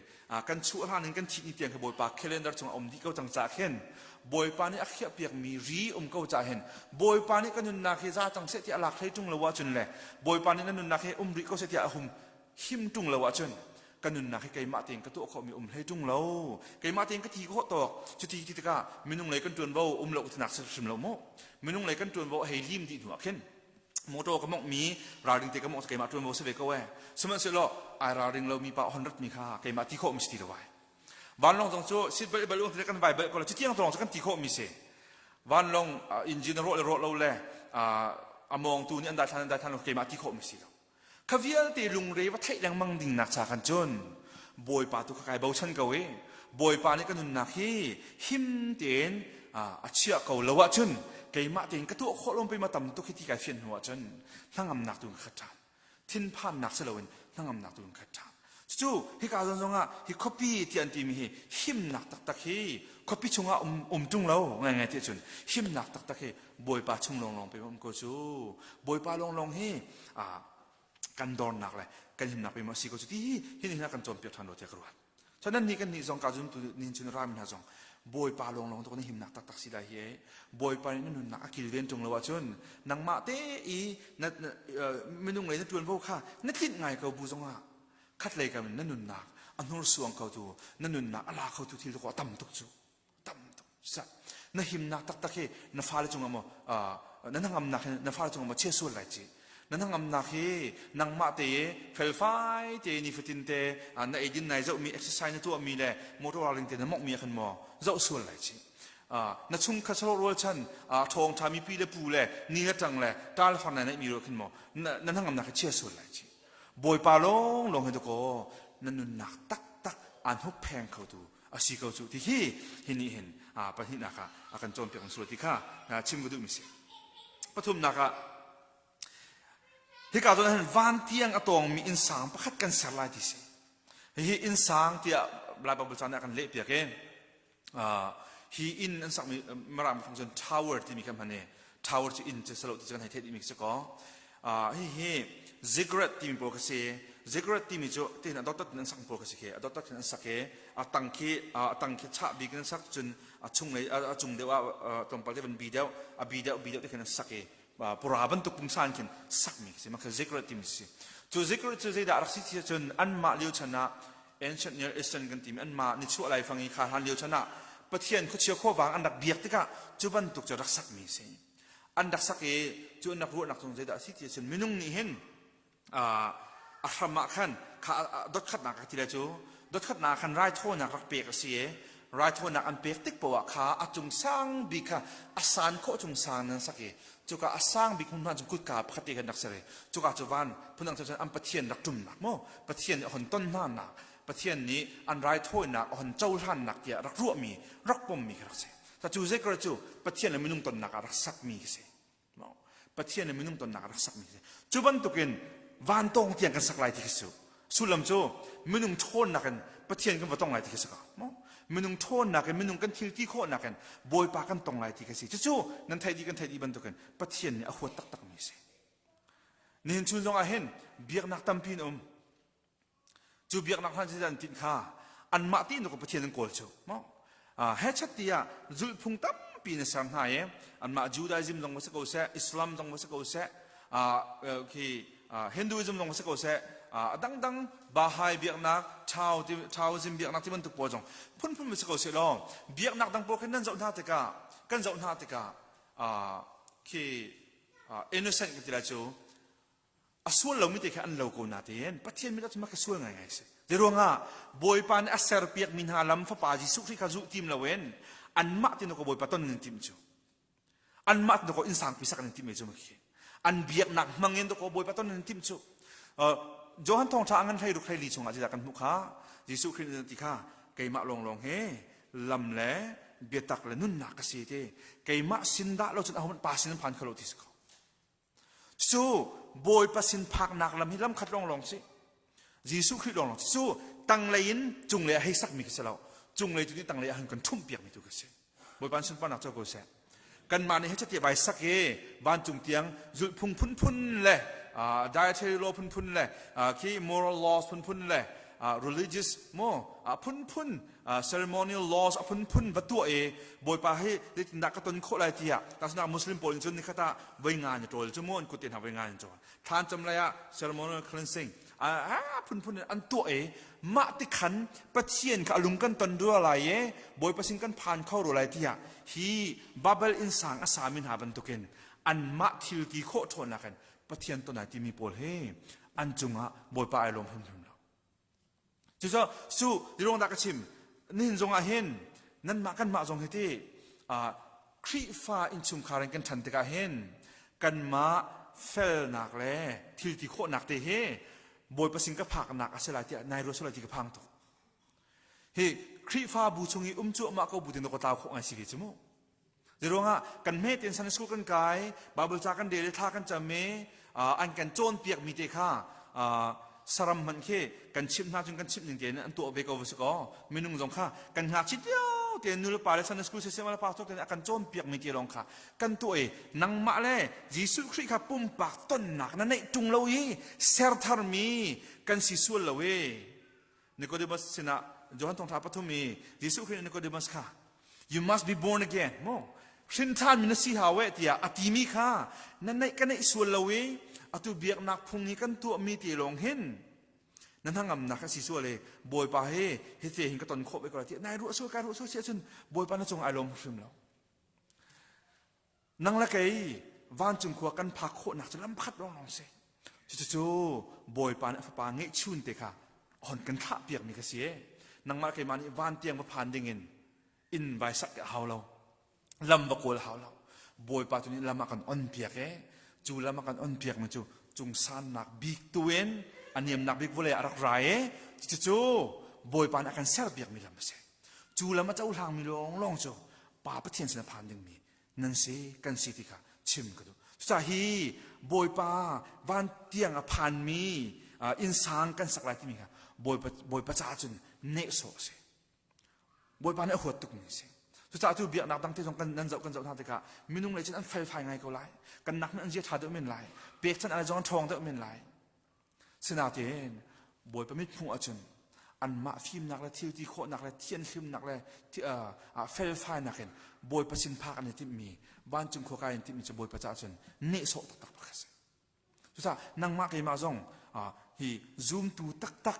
[SPEAKER 1] kan chuah hlan in kan thih ni tiang kha Bawipa calendar chung a um dih ko cang caah khin Bawipa nih a khiahpiak mi ri um ko caah hin Bawipa nih ka nunnak hi za cang seh tiah a lak hlei ṭung lo ahcun le Bawipa nih na nunnak hi um rih ko seh tiah a hum him ṭung lo ahcun ka nunnak hi keimah tein ka tuah khawhmi um hlei ṭung lo keimah tein ka ti khawh tawk cuti ti tikah minung lei kan ṭuanvo um lo tinak si hrim lo mu minung lei kan ṭuanvo a hei lim dih hnu ah khin motor ka mongh mi ralring te ka mongh keimah ṭuanvo si ve ko ee sihmanhsehlaw ai ralring lo mi pa hon rat mi kha keimah ti khawh mi si ti lo ai vanlawng zong cu sit bel bel um kan vai bel ko la cutiang zong cu kan ti khawh mi si vanlawng engine rawh le rawh lo le a mawngtu nih an daithlan an daithlan lo keimah ti khawh mi si lo Kha vialte lungre va theih lengmang ding nak cha khan cun Bawipa tu kha kai bochan ko i Bawipa nih ka nunnak hi him tein a chiah ko lo ahcun keimah tein ka tuah khawh lo pei ma tam tuk hi ti kai fian hnu ahcun hnangamnak tu in ka khat ṭhan thinphannak si loin hnangamnak tu in khat ṭhan Cucu hika zawn zongah hi khuapi ti an timi hi himnak taktak hi khuapi chungah um, um ṭung lo ngaingai ti ahcun himnak taktak hi Bawipa chung lawnglawng pe um ko cu. Bawipa lawnglawng hi kan dornak le kan himnak pe ma si ko cu ti hi hi ni kan cawnpiak ṭhan lo tiah ka ruat. So nan nih kan nih zong ka zun tu nin cun rami hna zong Bawipa lawnglawng tu kan himnak taktak si lai hi e. Bawipa nih na nunnak a kilven ṭung lo ahcun nangmah te i na, na, minung lei na ṭuanvo kha na tlinh ngai ko bu zongah khatlei kam in na nunnak a hnursuang khotu na nunnak a la khotu thil tu a tam tuk cu tam tuk sa na himnak taktak hi na fale cungah maw na hnangamnak hi na fale cungah maw chia sual lai ci na hnangamnak hi nangmah te felfai te nifatin te na eidin nai zohmi exercise na tuahmi le motor ralring te na mongmi ah khan maw zoh sual lai ci na chungkhat sawh rualchan ṭhawng ṭha mi pi le pu le ni le ṭang le ṭa le far nai neihmi rual khin maw na hnangamnak hi chia sual lai ci Bawipa lawnglawng hi dakaw na nunnak taktak aan huppheng khotu a si ko cu ti hi hi nih hin pahnihnak ah a kan cawnpiak sual ti kha chim ka duhmi si. Pathumnak ah hika zawn hin van tiang a tawngmi innsang pakhat kan ser lai ti si. Hihi innsang tiah Lai Bible ca nih a kan lehpiak i hi inn an sakmi Mirang fang cun tower timi kan hman i tower cu inn cu salo ti cu kan hei theih dihmi si kaw hihi ziggurat timi pawl kha si ziggurat timi cu tihin a dotdot in an sak pawl kha si khi a dotdot in an sak i a tang khi a tang khi chah bik in an sak cun a chunglei a cung deuh ah tlawmpal te van bi deuh a bi deuh bi deuh te khin an sak i pura bantuk pungsan khin sakmi si mah kha ziggurat timi si cu ziggurat cu zeidah rak si ti cun anmah lio chan ah Ancient Near Eastern kan timi anmah nichuah laifang i kha hlan lio chan ah Pathian khuachia khuavang an rak biak tikah cu bantuk cu rak sakmi si. An rak sak i cu an rak ruahnak cung zeidah a si ti ahcun minung nih hin A hram ah khan kha dotkhatnak ka ti lai cu dotkhatnak khan raithawinak rak pek a si i raithawinak an pek tik poah kha a cung sang bik kha a san khawh chung sang nan sak i cuka a sang bik hmun hna cu kutka pakhat te khan rak ser i cuka cu van phundang cun an pathian rak ṭumnak maw pathian nih a hon ton hna nak pathian nih an raithawinak a hon cohlannak tiah rak ruahmi rak pommi kha rak si ta cu zeikar cu pathian le minung tonnak ah rak sakmi khi si Pathian le minung tonnak rak sakmi si. Cu bantukin vantawng tiang kan sak lai ti khi su. Sullam cu minung ṭhawnnak in Pathian kan va tong lai ti khi si ko. Minung ṭhawnnak in minung kan thil ti khawhnak in Bawipa kan tong lai ti khi si. Cucu nan theih dih kan theih dih bantukin Pathian nih a huat taktakmi a si. Nihin chun zong ah hin biaknak tampi in um. Cu biaknak hna cu an tinh kha anmah ti in Pathian an kawl cu maw hechat tiah zulhphung tampi na ser hna i anmah Judaism zong va si ko seh Islam zong va si ko seh khi Hinduism zong va si ko seh a dangdang Bahai biaknak Taoism biaknak ti bantuk pawl zong phunphun va si ko seh law biaknak dang pawl khin nan zoh hna tikah kan zoh hna tikah khi innocent kan ti lai cu A sual lomi te kha an lo ko natein Pathian mit ah cun ka sual ngaingai a si. Zei ruangah Bawipa nih a serpiakmi hna lam Fapa Jesuh Khrih kha zulh tim loin anmah ti ko Bawipa ton nan timh cu. Anmah ti ko inn sangpi sak nan timh cu khi. An biaknak hmang in ko Bawipa ton nan timh cu. Johan thawngṭha a ngan hlei ruk hlei li chungah zeidah kan hmuh kha Jesuh Khrih nih ti kha keimah lawnglawng he lam le biatak le nunnak ka si ti keimah sin dah lo cun ahohmanh pa sin an phan kho lo ti si ko. Cu Bawipa sin phaknak lam hi lam khat lawnglawng si. Jesuh Khrih lawnglawng si. Cu tanglei in cunglei a hei sakmi khi si lo. Cunglei tu nih tanglei a han kan ṭhumh piakmi tu khi si. Bawipa an sunparnak co ko seh. Kanmah nih hei vai sak i vancung tiang zulhphung phunphun le dietary law phunphun le khi moral laws phunphun le religious mu phunphun ceremonial laws a phunphun va tuah i Bawipa hi zeitindah ka ton khawh lai tiah tahchunhnak Muslim pawl nih cun nikhat ah voi nga an i ṭawl cu mu an kut te hna voi nga an ṭawl thlan cam lei ah ceremonial cleansing a phunphun in an tuah i mah ti khan Pathian kha a lung kan ton rua lai i Bawipa sin kan phan kho rua lai tiah hi Babel innsang a sami hna bantukin anmah thil ti khawh ṭhawnnak in Pathian ton ai timi pawl hi an cungah Bawipa ai lawm hrimhrim lo. Cucu cu ruang dah ka chim nihin zong ah hin nanmah kanmah zong hi ti Khrihfa innchungkhar in kan ṭhan tikah hin kanmah felnak le thil ti khawhnak te hi Bawipa sin ka phaknak a si lai tiah nai ruat sual lai ti ka phang tuk. Hi Khrihfa bu chung i um cuahmah ko bu tin ka tlau khawh ngai si ve cu mu. Zeiruangah kan hme tein Sunday school kan kai, Bible ca kan rel i thla kan cam i an kan cawnpiakmi te kha saram hmanh khi kan chimh hna cun kan chimh ning tein an tuah ve ko va si kaw minung zong kha kan ngakchit lio tein nulepa le Sunday school siseh le pastor tein a kan cawnpiakmi te lawng kha kan tuah i nangmah le Jesuh Khrih kha pumpak tonnak na neih ṭung lo i sertharmi kan si sual lo i Nicodemus sinah Johan thawngṭha pathum i Jesuh Khrih nih Nicodemus kha you must be born again mo hrin ṭhanmi na si hau eh tiah a timi kha na neih ka neih sual lo i atu biaknak phung i kan tuahmi te lawng hin na hnangamnak a si sual i Bawipa hi hite hin ka ton khawh ve ko lai tiah nai ruah sual kai ruah sual si ahcun Bawipa na cung ai lawm hrim lo Nang le kei vancung khua kan phak khawhnak cu lam pakhat lawnglawng si. Cucu Bawipa nih a fapa ngeihchun te kha hon kan thlah piakmi kha si. Nangmah keimah nih van tiang va phan dingin inn vai sak a hau lo. Lam va kawl hau lo. Bawipa tu nih lam a kan on piak e. Cu lam a kan on piakmi cu cungsannak bik tu in a niamnak bik vawlei a rak ra e. Cucu Bawipa nih a kan ser piakmi lam a si. Cu lam a cohlangmi lawnglawng cu Pa Pathian sin a phan dingmi nan si kan si ti kha chim ka duh. Cucaah hi Bawipa van tiang a phanmi innsang kan sak lai timi kha Bawipa, Bawipa caah cun nehsawh a si. Bawipa nih a huat tukmi a si. Cucaah cu biaknak dang te zong kan nan zoh kan zoh hna tikah minung lei cun an felfai ngai ko lai. Kan nak an zia ṭha deuh men lai. Pekchanh an zong an ṭhawng deuh men lai. Sinain Bawipa mithmuh ahcun anmah fimnak le thil ti khawhnak le thianhlimnak le felfainak in Bawipa sin phak an i timhmi vancung khua kai an timhmi cu Bawipa caah cun nehsawh taktak bak a si. Cucaah nangmah keimah zong hi zumtu taktak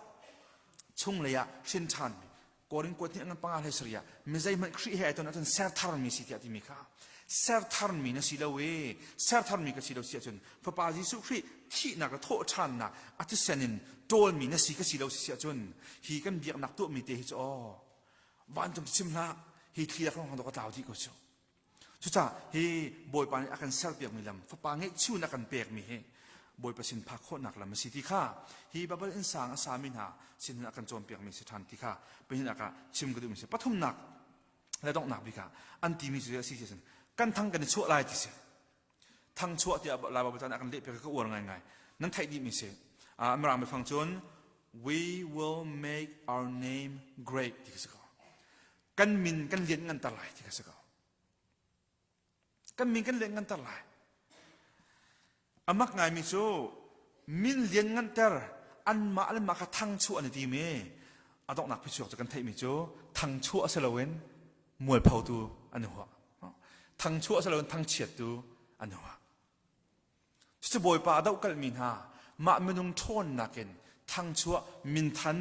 [SPEAKER 1] chunglei ah hrin ṭhanmi. Korin kuat nih ngan panga hlei sarih ah mi zeihmanh Khrih he ai ton ahcun ser tharmi si tiah timi kha ser tharmi na si lo i ser tharmi ka si lo si ahcun Fapa Jesuh Khrih thihnak le thawhṭhannak a thisen in ṭawlmi na si ka si lo si ahcun hi kan biaknak tuahmi te hi cu aw vancung chim hlah hi thli lak hrawng ka tlau dih ko cu. Cucaah hi Bawipa nih a kan serpiakmi lam Fapa ngeihchun a kan pekmi hi Bawipa sin phak khawhnak lam a si ti kha hi Babel innsang a sami hna sin a kan cawnpiakmi si ṭhan ti kha pahnihnak ah chim ka duhmi si. Pathumnak le donghnak bik ah an timi cu a si ti kan thang kan i chuah lai ti si. Thangchuah tiah Lai Baibal caan ah kan lehpiak ka uar ngaingai. Nan theih dihmi si. Mirang biafang cun we will make our name great ti ka si ko. Kan min kan lian nganter lai ti ka si ko. Kan min kan lian nganter lai. Amak ngaimi cu min lian nganter anmah le mah kha thangchuah an i tim i a donghnak phichuak cu kan theihmi cu thangchuah si loin mualphotu an i huah. Thangchuah si loin thangchiattu an i huah. Cucu Bawipa a dohkalhmi hna mah minung ṭhawnnak in thangchuah minthan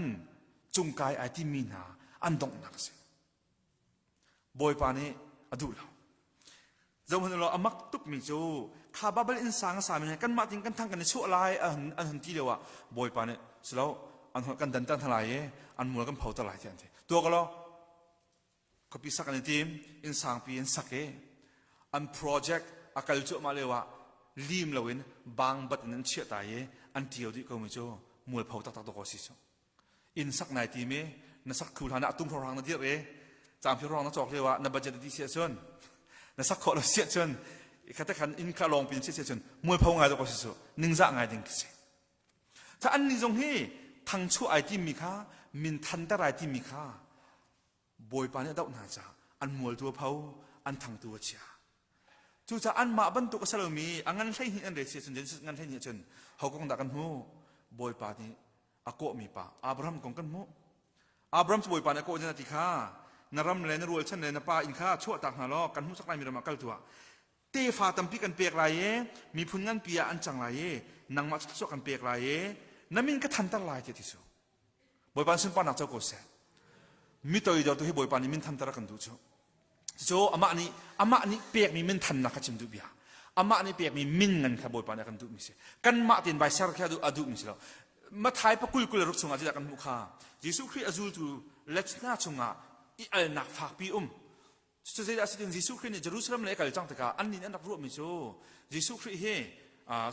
[SPEAKER 1] cungkai ai timi hna an donghnak a si. Bawipa nih a duh lo. Zohhmanh ulaw a mak tukmi cu kha Babel innsang a sami kanmah tin kan thang kan i chuah lai an hun ti lio ah Bawipa nih silo an kan danter hna lai i an mual kan photer lai tiah an ti. Tuak law khuapi sak an i tim inn sangpi an sak i an project a kal cuahmah lio ah lim loin bangbat in an chiah ta i an ṭio dih komi cu mualpho taktak dawk a si cu. Inn sak nai tim i na sak thu hlan ah tum hrawng na dirh i cangphi hrawng na cawk lio ah na budget a dih si ahcun na sak khawh lo si ahcun khate khan inn kha lawng pin si ahcun mualpho ngai dawk a si cu ningzah ngai ding khi si. Ca an nih zong hi thangchuah ai timmi kha min thanter ai timmi kha Bawipa nih a doh hna caah an mual tu a pho an thang tu a chia. Cucaah anmah bantuk a si lomi a ngan 12 an rel si ahcun Genesis ngan 12 ahcun ho kong dah kan hmuh? Bawipa nih a kawhmi pa Abraham kong kan hmuh. Abraham cu Bawipa nih a kawh na ti kha na ram le na rualchan le na pa inn kha chuahtak hna law kan hmuhsak laimi ram ah kal tuah. Tefa tampi kan pek lai i miphun nganpi ah an cang lai i nangmah cu thluachuah kan pek lai i na min ka thanter lai tiah ti su. Bawipa sunparnak co ko seh. Mi toidor tu hi Bawipa nih min thanter a kan duh cu. Cucu amah nih amah nih pekmi min thannak kha chim duh bia. Amah nih pekmi min ngan kha Bawipa nih a kan duhmi si. Kanmah tein vai ser khi a duhmi si lo. Mathai pakul kul ruk chungah zeidah kan hmuh kha Jesuh Khrih a zultu lechna chungah i alnak fakpi um. Cucu zeidah a si tin Jesuh Khrih nih Jerusalem lei a kal cang tikah annih nih an rak ruahmi cu Jesuh Khrih hi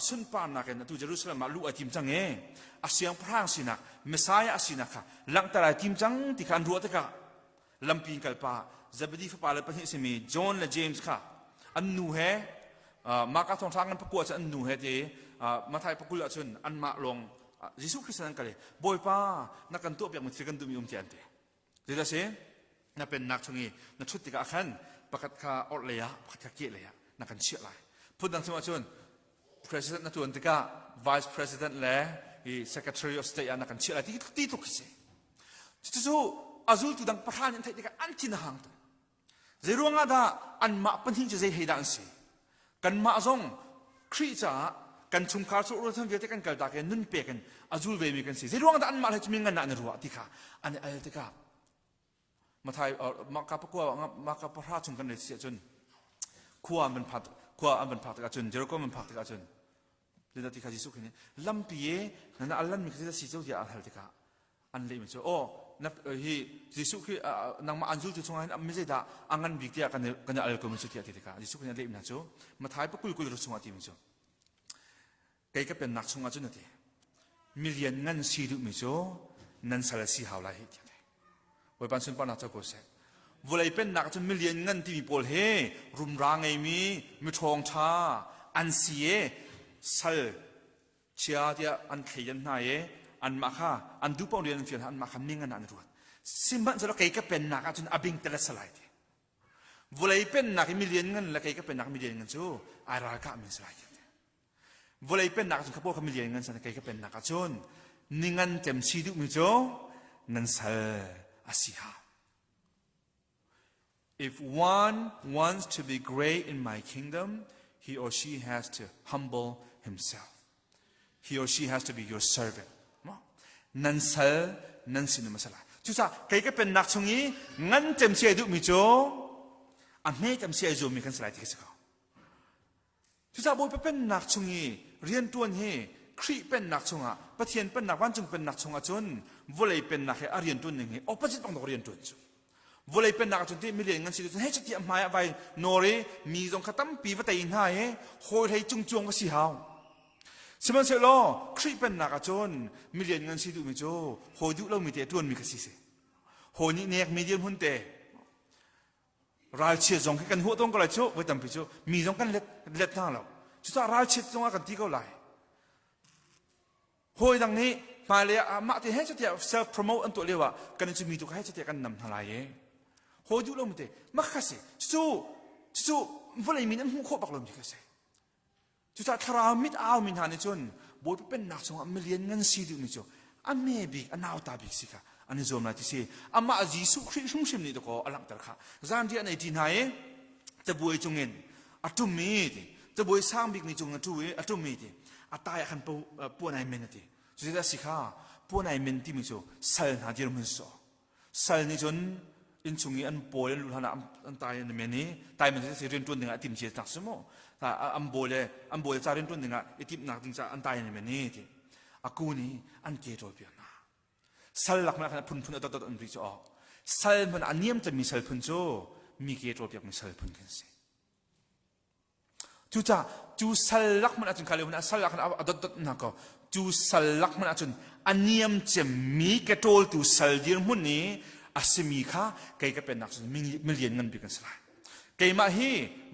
[SPEAKER 1] sunparnak in atu Jerusalem ah luh ai tim cang i a siangpahrang sinak Messiah a sinak kha langhter ai tim cang ti kha an ruah tikah lampi in kalpa Zebedi fapa le pahnih simi John le James kha an nu he Marka thawngṭha ngan pakua cu an nu he ti Matthai pakul ahcun anmah lawng Jesuh Khrist an kal i Bawipa na kan tuahpiakmi thil kan duhmi um tiah an ti. Zeidah si? Na pennak chung i na ṭhut tikah khan pakhat kha orhlei ah pakhat kha kehlei ah na kan chiah lai. Phundang chim ahcun president na ṭuan tikah vice president le hi secretary of state ah na kan chiah lai ti, ti tluk khi si. Cucu a zultu dang pahra nih an theih tikah an thin a hang tuk. Zeiruang ah dah anmah pahnih cu zei hlei dah an si? Kanmah zong Khrih caah kan chungkhar cu rualchan vialte kan kaltak i nun pek in a zul vemi kan si. Zeiruang dah anmah hlei cu mi ngan ah an i ruah ti kha an i al tikah Mathai Maka pakua Maka pahra chung kan rel si ahcun khua an van phak khua an van phak tikah cun Jericho an van phak tikah cun zeidah ti kha Jesuh Khrih nih lampi i nan al lanmi kha zeidah si cu tiah an hal tikah an lehmi cu aw na hi Jesuh Khrih nangmah an zultu chungah hin mi zeidah a ngan bik tiah kan kan al ko mi cu tiah ti tikah Jesuh Khrih nih a lehmi hna cu Mathai pakul kul ru chungah timi cu kei ka pennak chungah cun a ti milian ngan si duhmi cu nan sal si hau lai hi tiah ti Bawipa sunparnak co ko seh vawlei pennak cun milian ngan timi pawl he rumra ngeimi miṭhawng ṭha an si e sal chia tiah an thleidan hna i anmah kha an duh paoh rian an fial hna anmah kha ning an an ruat sihmanhsehlaw kei ka pennak ahcun a bing tel a si lai ti vawlei pennak i milian ngan le kei ka pennak milian ngan cu ai ralkah men si lai ti vawlei pennak ahcun kha pawl kha milian ngan san kei ka pennak ahcun ningan cem si duhmi cu nan sal a si ha If one wants to be great in my kingdom, he or she has to humble himself. He or she has to be your servant. Nan sal nan sin masala. Cucaah kei ka pennak chung i ngan cem si ai duhmi cu a hme cem si ai zuammi kan si lai ti ka si ko. Cucaah Bawipa pennak chung i rianṭuan hi Khrih pennak chungah Pathian pennak vancung pennak chungah cun vawlei pennak he a rianṭuan ning hi opposite bang dok rianṭuan cu. Vawlei pennak ahcun ti milian ngan si cun hei chati a hmai ah vai nawr i mi zong kha tampi va tei hna i hawi hlei cungcuang va si hau. Sihmanhsehlaw Khrih pennak ahcun milian ngan si duhmi cu hawi duh lomi te a ṭuanmi kha si si. Hawi nih nekmi dirhmun te Ralchiat zong khi kan huah tawn ko lai cu voi tampi cu mi zong kan let let hna lo. Cucaah ralchiat zong ah kan ti ko lai. Hawi dang nih hmailei ah mah te he tiah self promote an tuah lio ah kan cu mi tu kha he tiah kan nam hna lai e. Hawi duh lo mi te mah kha si. Cucu cucu vawlei mi nih an hmuh khawh bak lo mi kha si. Cucaah thlarau mit au mi hna nih cun Bawipa pennak chungah milian ngan si duhmi cu a hme bik a nauta bik si kha an i zuam lai ti si. Amah Jesuh Khrih hrimhrim nih dakaw a langhter kha. Zanriah an ei ṭi hna i cabuai cungin a ṭum i ti cabuai sang bikmi cung a ṭu i a ṭum i ti a tai ah khan puan ai men a ti. Cuti a si kha puan ai men timi cu sal hna dirhmun sawh. Sal nih cun innchung i an pawl an luh hlan ah an tai an men i tai men cu rian ṭuan dingah a tim cia nak si mu an bawi le an bawi le ca rian ṭuan dingah i timhnak ding caah an tai an men i ti a kun i an ke ṭawl piak hna sal lak hmanh ah khan a phunphun a dotdot an ri cu awk sal hmanh a niam cemmi sal phun cu mi ke ṭawl piakmi sal phun kan si Cucaah cu sal lak hmanh ahcun kha lio sal ah khan a dotdot hna ko. Cu sal lak hmanh ahcun a niam cemmi ke ṭawltu sal dirhmun i a simi kha kei ka pennak cun milian ngan bik an si lai. Keimah hi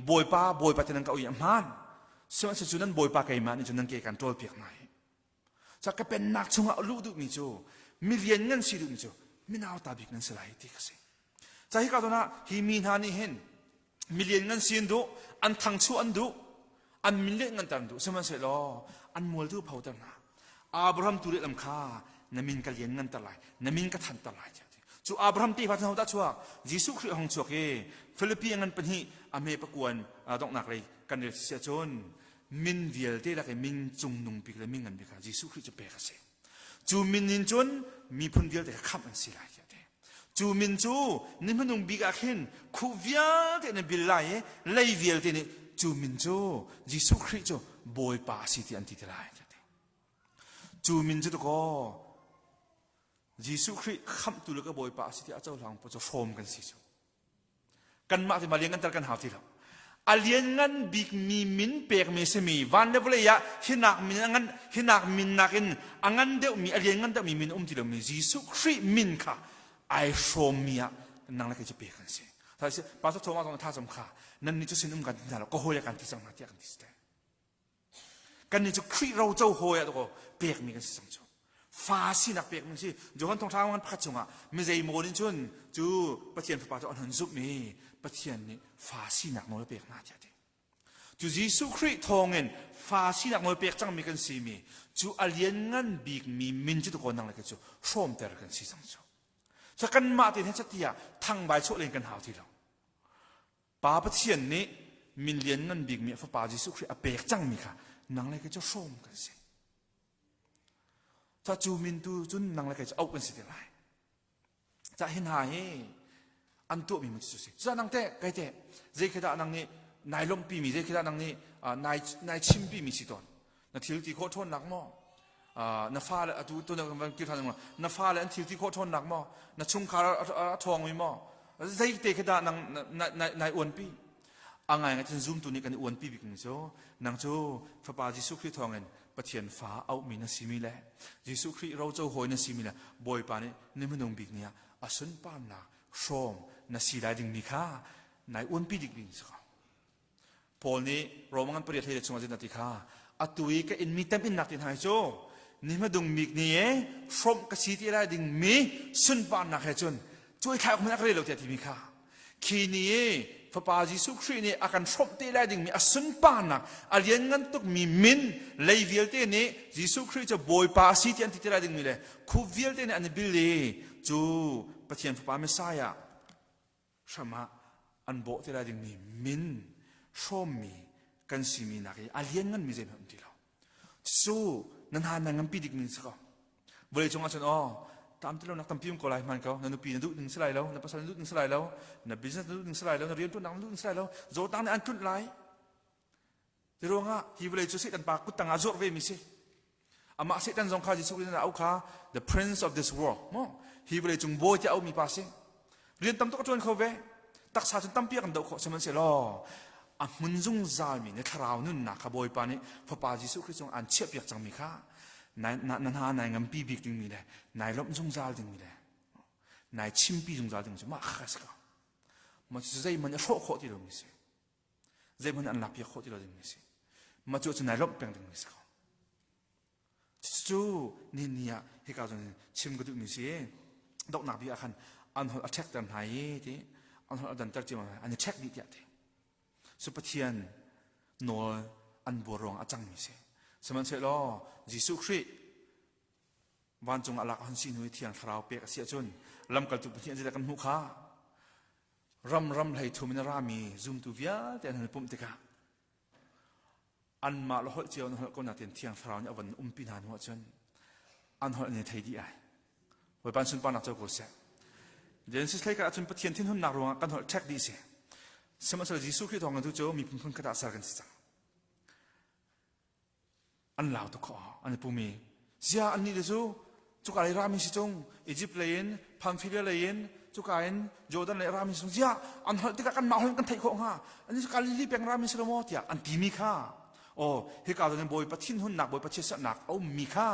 [SPEAKER 1] Bawipa, Bawipa ti nan ka ui a hmaan. Sihmanhsehlaw cu nan Bawipa keimah nih cun nan ke kan ṭawlpiak hna hi. Ca ka pennak chungah luh duhmi cu milian ngan si duhmi cu minauta bik nan si lai ti ka si. Ca hi ka zawn ah hi mi hna nih hin milian ngan si an duh, an thangchuah an duh, an min le nganter an duh. Sihmanhsehlaw an mual tu photer hna. Abraham tu lehlam kha na min ka lian nganter lai, na min ka thanter lai tiah ti. Cu Abraham tefa cu hodah chuak? Jesuh Khrih hong chuak i Filipi ngan pahnih a hme pakuan donghnak lei kan rel si ahcun min vialte lak i min cungnung bik le min ngan bik kha Jesuh Khrih cu pek a si. Cu min in cun miphun vialte kha khamh an si lai tiah a ti. Cu min cu ni hmanung bik ah khin khuh vialte na bil lai i lei vialte nih cu min cu Jesuh Khrih cu Bawipa a si ti an ti te lai tiah a ti. Cu min cu dakaw Jesuh Khrih khamhtu le ka Bawipa a si ti a cohlang paoh cu hrawm kan si cu. Kanmah cu lian nganter kan hau ti lo. A lianngan bikmi min pekmi simi van le vawlei ah hinak min a ngan hinak min nakin a ngan deuhmi a lianngan deuhmi min um ti lomi Jesuh Khrih min kha ai hrawmmi ah nang le kei cu pek kan si. Pastor Thomas zong tha cam kha nan nih cu sin um kan ti hna lo ka hawi kan ti cang hna tiah kan ti si Kannih cu Khrih roco hawi ah dakaw pekmi kan si cang cu. Fa sinak pekmi si. Johan Thawngṭha ngan pakhat chungah mi zeimaw nih cun cu Pathian Fapa cu an hun zumh i Pathian nih fa sinak nawl a pek hna tiah a ti. Cu Jesuh Khrih thawngin fa sinak nawl pek cangmi kan simi cu a lianngan bikmi min cu dakaw nang le kei cu hrawmter kan si cang cu. Cu kanmah tein he catiah thangbai chuah len kan hau ti lo. Pa Pathian nih min lianngan bikmi a Fapa Jesuh Khrih a pek cangmi kha nang le kei cu hrawm kan si. Ca cu min tu cun nang le kei cu auh kan si te lai. Ca hi hna hi an tuahmi mu cu si. Cucaah nang teh kei teh zei khi dah nang nih nai lawmhpimi zei khi dah nang nih nai nai chimpimi si tawn. Na thil ti khawh ṭhawnnak maw? Na fale atu tu na van kir ṭhan na fale an thil ti khawh ṭhawnnak maw? Na chungkhar a ṭhawngmi maw? Zei te khi dah nang nai uanpi? A ngai ngai cun zumtu nih kan i uanpi bikmi cu nang cu Fapa Jesuh Khrih thawngin Pathian fa auhmi na simi le Jesuh Khrih roco hawi na simi le Bawipa nih ni hmanung bik ni ah a sunparnak hrawm na si lai dingmi kha nai uanpi dikmi si ko. Paul nih Rome ngan pariat hlei le chungah zeidah ti kha atu i ka inmi temhinnak ti hna hi cu ni hmadung bik ni e hrawmh ka si ti lai ding mi sunparnak he cun cuai thlai hmanh a ka rel lo tiah timi kha khi ni i Fapa Jesuh Khrih nih a kan hrawmh te lai dingmi a sunparnak a lianngan tukmi min lei vialte nih Jesuh Khrih cu Bawipa a si ti an ti te lai dingmi le khup vialte nih an i bil i cu Pathian Fapa Messiah hram ah an bawh te lai dingmi min hrawmmi kan simi nak i a liannganmi zeihmanh um ti lo. Cu nan ha nan nganpi dikmi si ko. Vawlei cung ah cun aw. Tlamtlinlonak tampi um ko lai hman ko. Na nupi na duh ding si lai lo, na pasal na duh ding si lai lo, na business na duh ding si lai lo, na rianṭuannak na duh ding si lai lo. Zawtnak nih an tlunh lai. Ti ruangah hi vawlei cu Satan pa kut tangah zuarh ve mi si. Amah Satan zong kha Jesuh Khrih nih a auh kha the prince of this world mo hi vawlei cung bawi tiah auhmi pa si. Rian tam tuk a ṭuan kho ve. Taksa cun tampi a kan doh khawh sihmanhsehlaw a hmun zungzalmi na thlarau nunnak kha Bawipa nih Fapa Jesuh Khrih cung aan chiahpiak cangmi kha na hna nai ngampi bik dingmi le nai lawmh zungzal dingmi le nai chimpi zungzal dingmi cu mah kha si ko. Mah cu zeihmanh a hrawh khawh ti lomi si. Zeihmanh an lakpiak khawh ti lo dingmi si. Mah cu cu nai lawmh peng dingmi si ko. Cucu ni ni ah hika cun chim ka duhmi si. Doknak bik ah khan an holh a ṭhekter hna i ti an holh a danter cio an i ṭhek dih tiah ti. Cu Pathian nawl an buar ruang a cangmi si. Sihmanhsehlaw Jesuh Khrih vancung ah lak a hun si hnu i Thiang Thlarau pek a si ahcun lamkaltu Pathian zeidah kan hmuh kha ram ram hlei thum in a rami zumtu vialte an hun i pumh tikah anmah le holh cio an holh ko nain Thiang Thlarau nih a von umpi hna hnu ahcun an holh an i thei dih ai. Bawipa sunparnak co ko seh. Genesis hlei khat ahcun Pathian thinhunnak ruangah kan holh ṭhek dih si. Sihmanhsehlaw Jesuh Khrih thawng tu cu miphun phun khat ah ser kan si cang. An lau tuk kho an i pumi. Zia annih le cu cuka lei rami si cung Egypt lei in Pamphylia lei in cuka in Jordan lei rami si cung zia an holh tikah kanmah holh kan theih khawh hnga an cu Galilee peng rami si lo maw tiah an timi kha aw hika zawn in Bawipa thinhunnak Bawipa chiatserhnak a ummi kha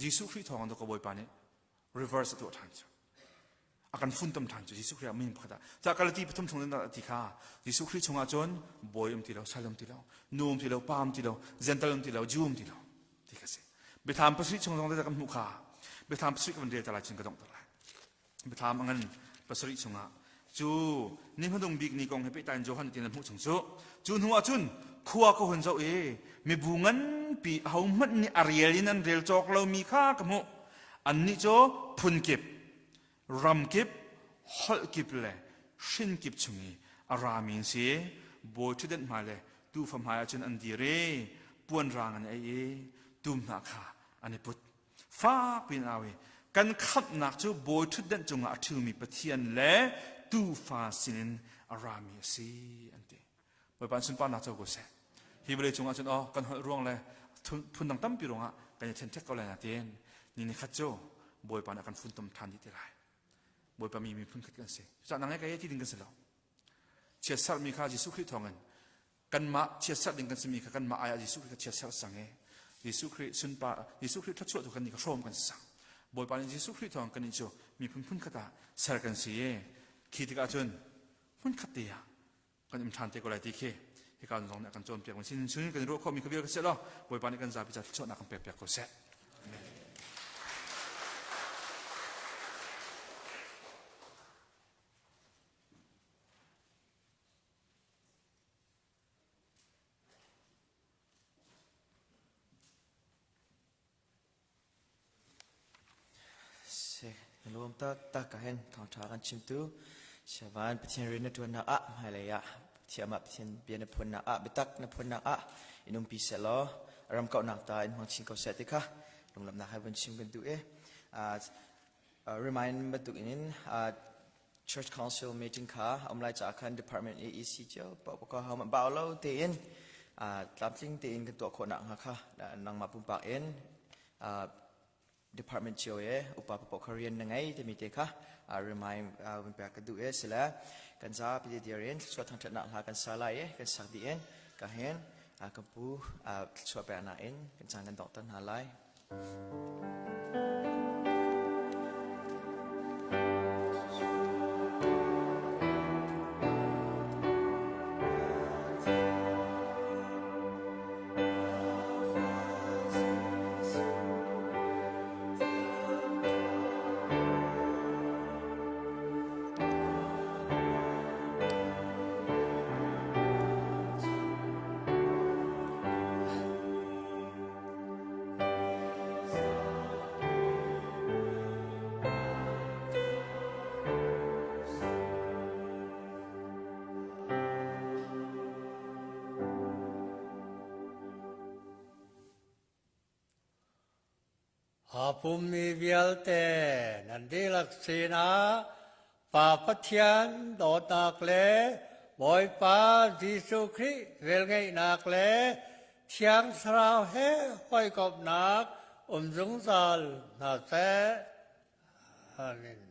[SPEAKER 1] Jesuh Khrih thawng in ka Bawipa nih reverse a tuah ṭhan cu a kan funtom ṭhan cu Jesuh Khrih ah min pakhat ah ca Galati pathum chung in ti kha Jesuh Khrih chungah cun bawi um ti lo sal um ti lo nu um ti lo pa um ti lo Gentle um ti lo Jew um ti lo ti kha si Biathlam pasarih chung zong kan hmuh kha Biathlam pasarih ka van rel ta lai cun ka dongh ta lai Biathlam a ngan pasarih chungah cu ni hmadung bik ni kong he pehtlai in Johan tin a hmuh chung cu cu hnu ah cun khua ka hun zoh i mibu nganpi ahohmanh nih a rel in an rel cawk lomi kha ka hmuh annih cu phun kip ram kip holh kip le hrin kip chung i a rami an si bawi ṭhutdenh hmai le tuufa hmai ah cun an dir i puan rang an ei i tum hna kha an i put Fakpi in au i kan khamhnak cu bawi ṭhutdenh cungah a ṭhumi Pathian le Tuufa sinin a rami a si an ti. Bawipa sunparnak co ko seh. Hi vawlei cungah cun aw kan holh ruang le phundang tampi ruangah kan i ṭhenṭhek ko lai nain ni ni khat cu Bawipa nih a kan funtom ṭhan dih te lai. Bawipa mi miphun khat kan si. Cucaah nang he kai ti ding kan si lo. Chiatserhmi kha Jesuh Khrih thawngin kanmah chiatserh ding kan simi kha kanmah ai ah Jesuh Khrih kha chiatserh sang i Jesuh Khrih sunpa Jesuh Khrih thluachuah tu kan nih kha hrawm kan si sang. Bawipa nih Jesuh Khrih thawng kan nih cu miphun phun khat ah ser kan si i khi tikah cun hmun khat te ah kan um ṭhan te ko lai ti khi hika zong nih a kan cawnpiak mi sin chung kan ruah khawhmi kha vial ka seh law Bawipa nih kan zapi ca thluachuahnak kan pek piak ko seh. Amen.
[SPEAKER 2] Lawm taktak ka hen thawngṭha kan chimtu Siavan Pathian rian na ṭuannak ah hmailei ah thiam ah Pathian bia na phuannak ah biatak na phuannak ah in umpi seh law ram kauhnak ta in hmang chin ko seh ti kha lunglawmhnak he vun chim kan duh i remind bantuk in Church Council meeting kha um lai caah khan department AEC cio paoh ka hau bau lo tein tlamtling tein kan tuah khawh nakhnga kha nangmah pumpak in department cio e upa paoh kha rian na ngei timi te kha remind vun pek ka duh e sile kan zapi te dir in thluachuah thangṭhatnak hla kan sa lai e kan sak dih in ka hen kan pu thluachuah peknak in kan caan kan donghter hna lai.
[SPEAKER 3] pummi vialte nan dihlak sinah Pa Pathian dawtnak le Bawipa Jesuh Khrih velngeihnak le Thiang Thlarau he hawikomhnak um zungzal hna seh. Amen.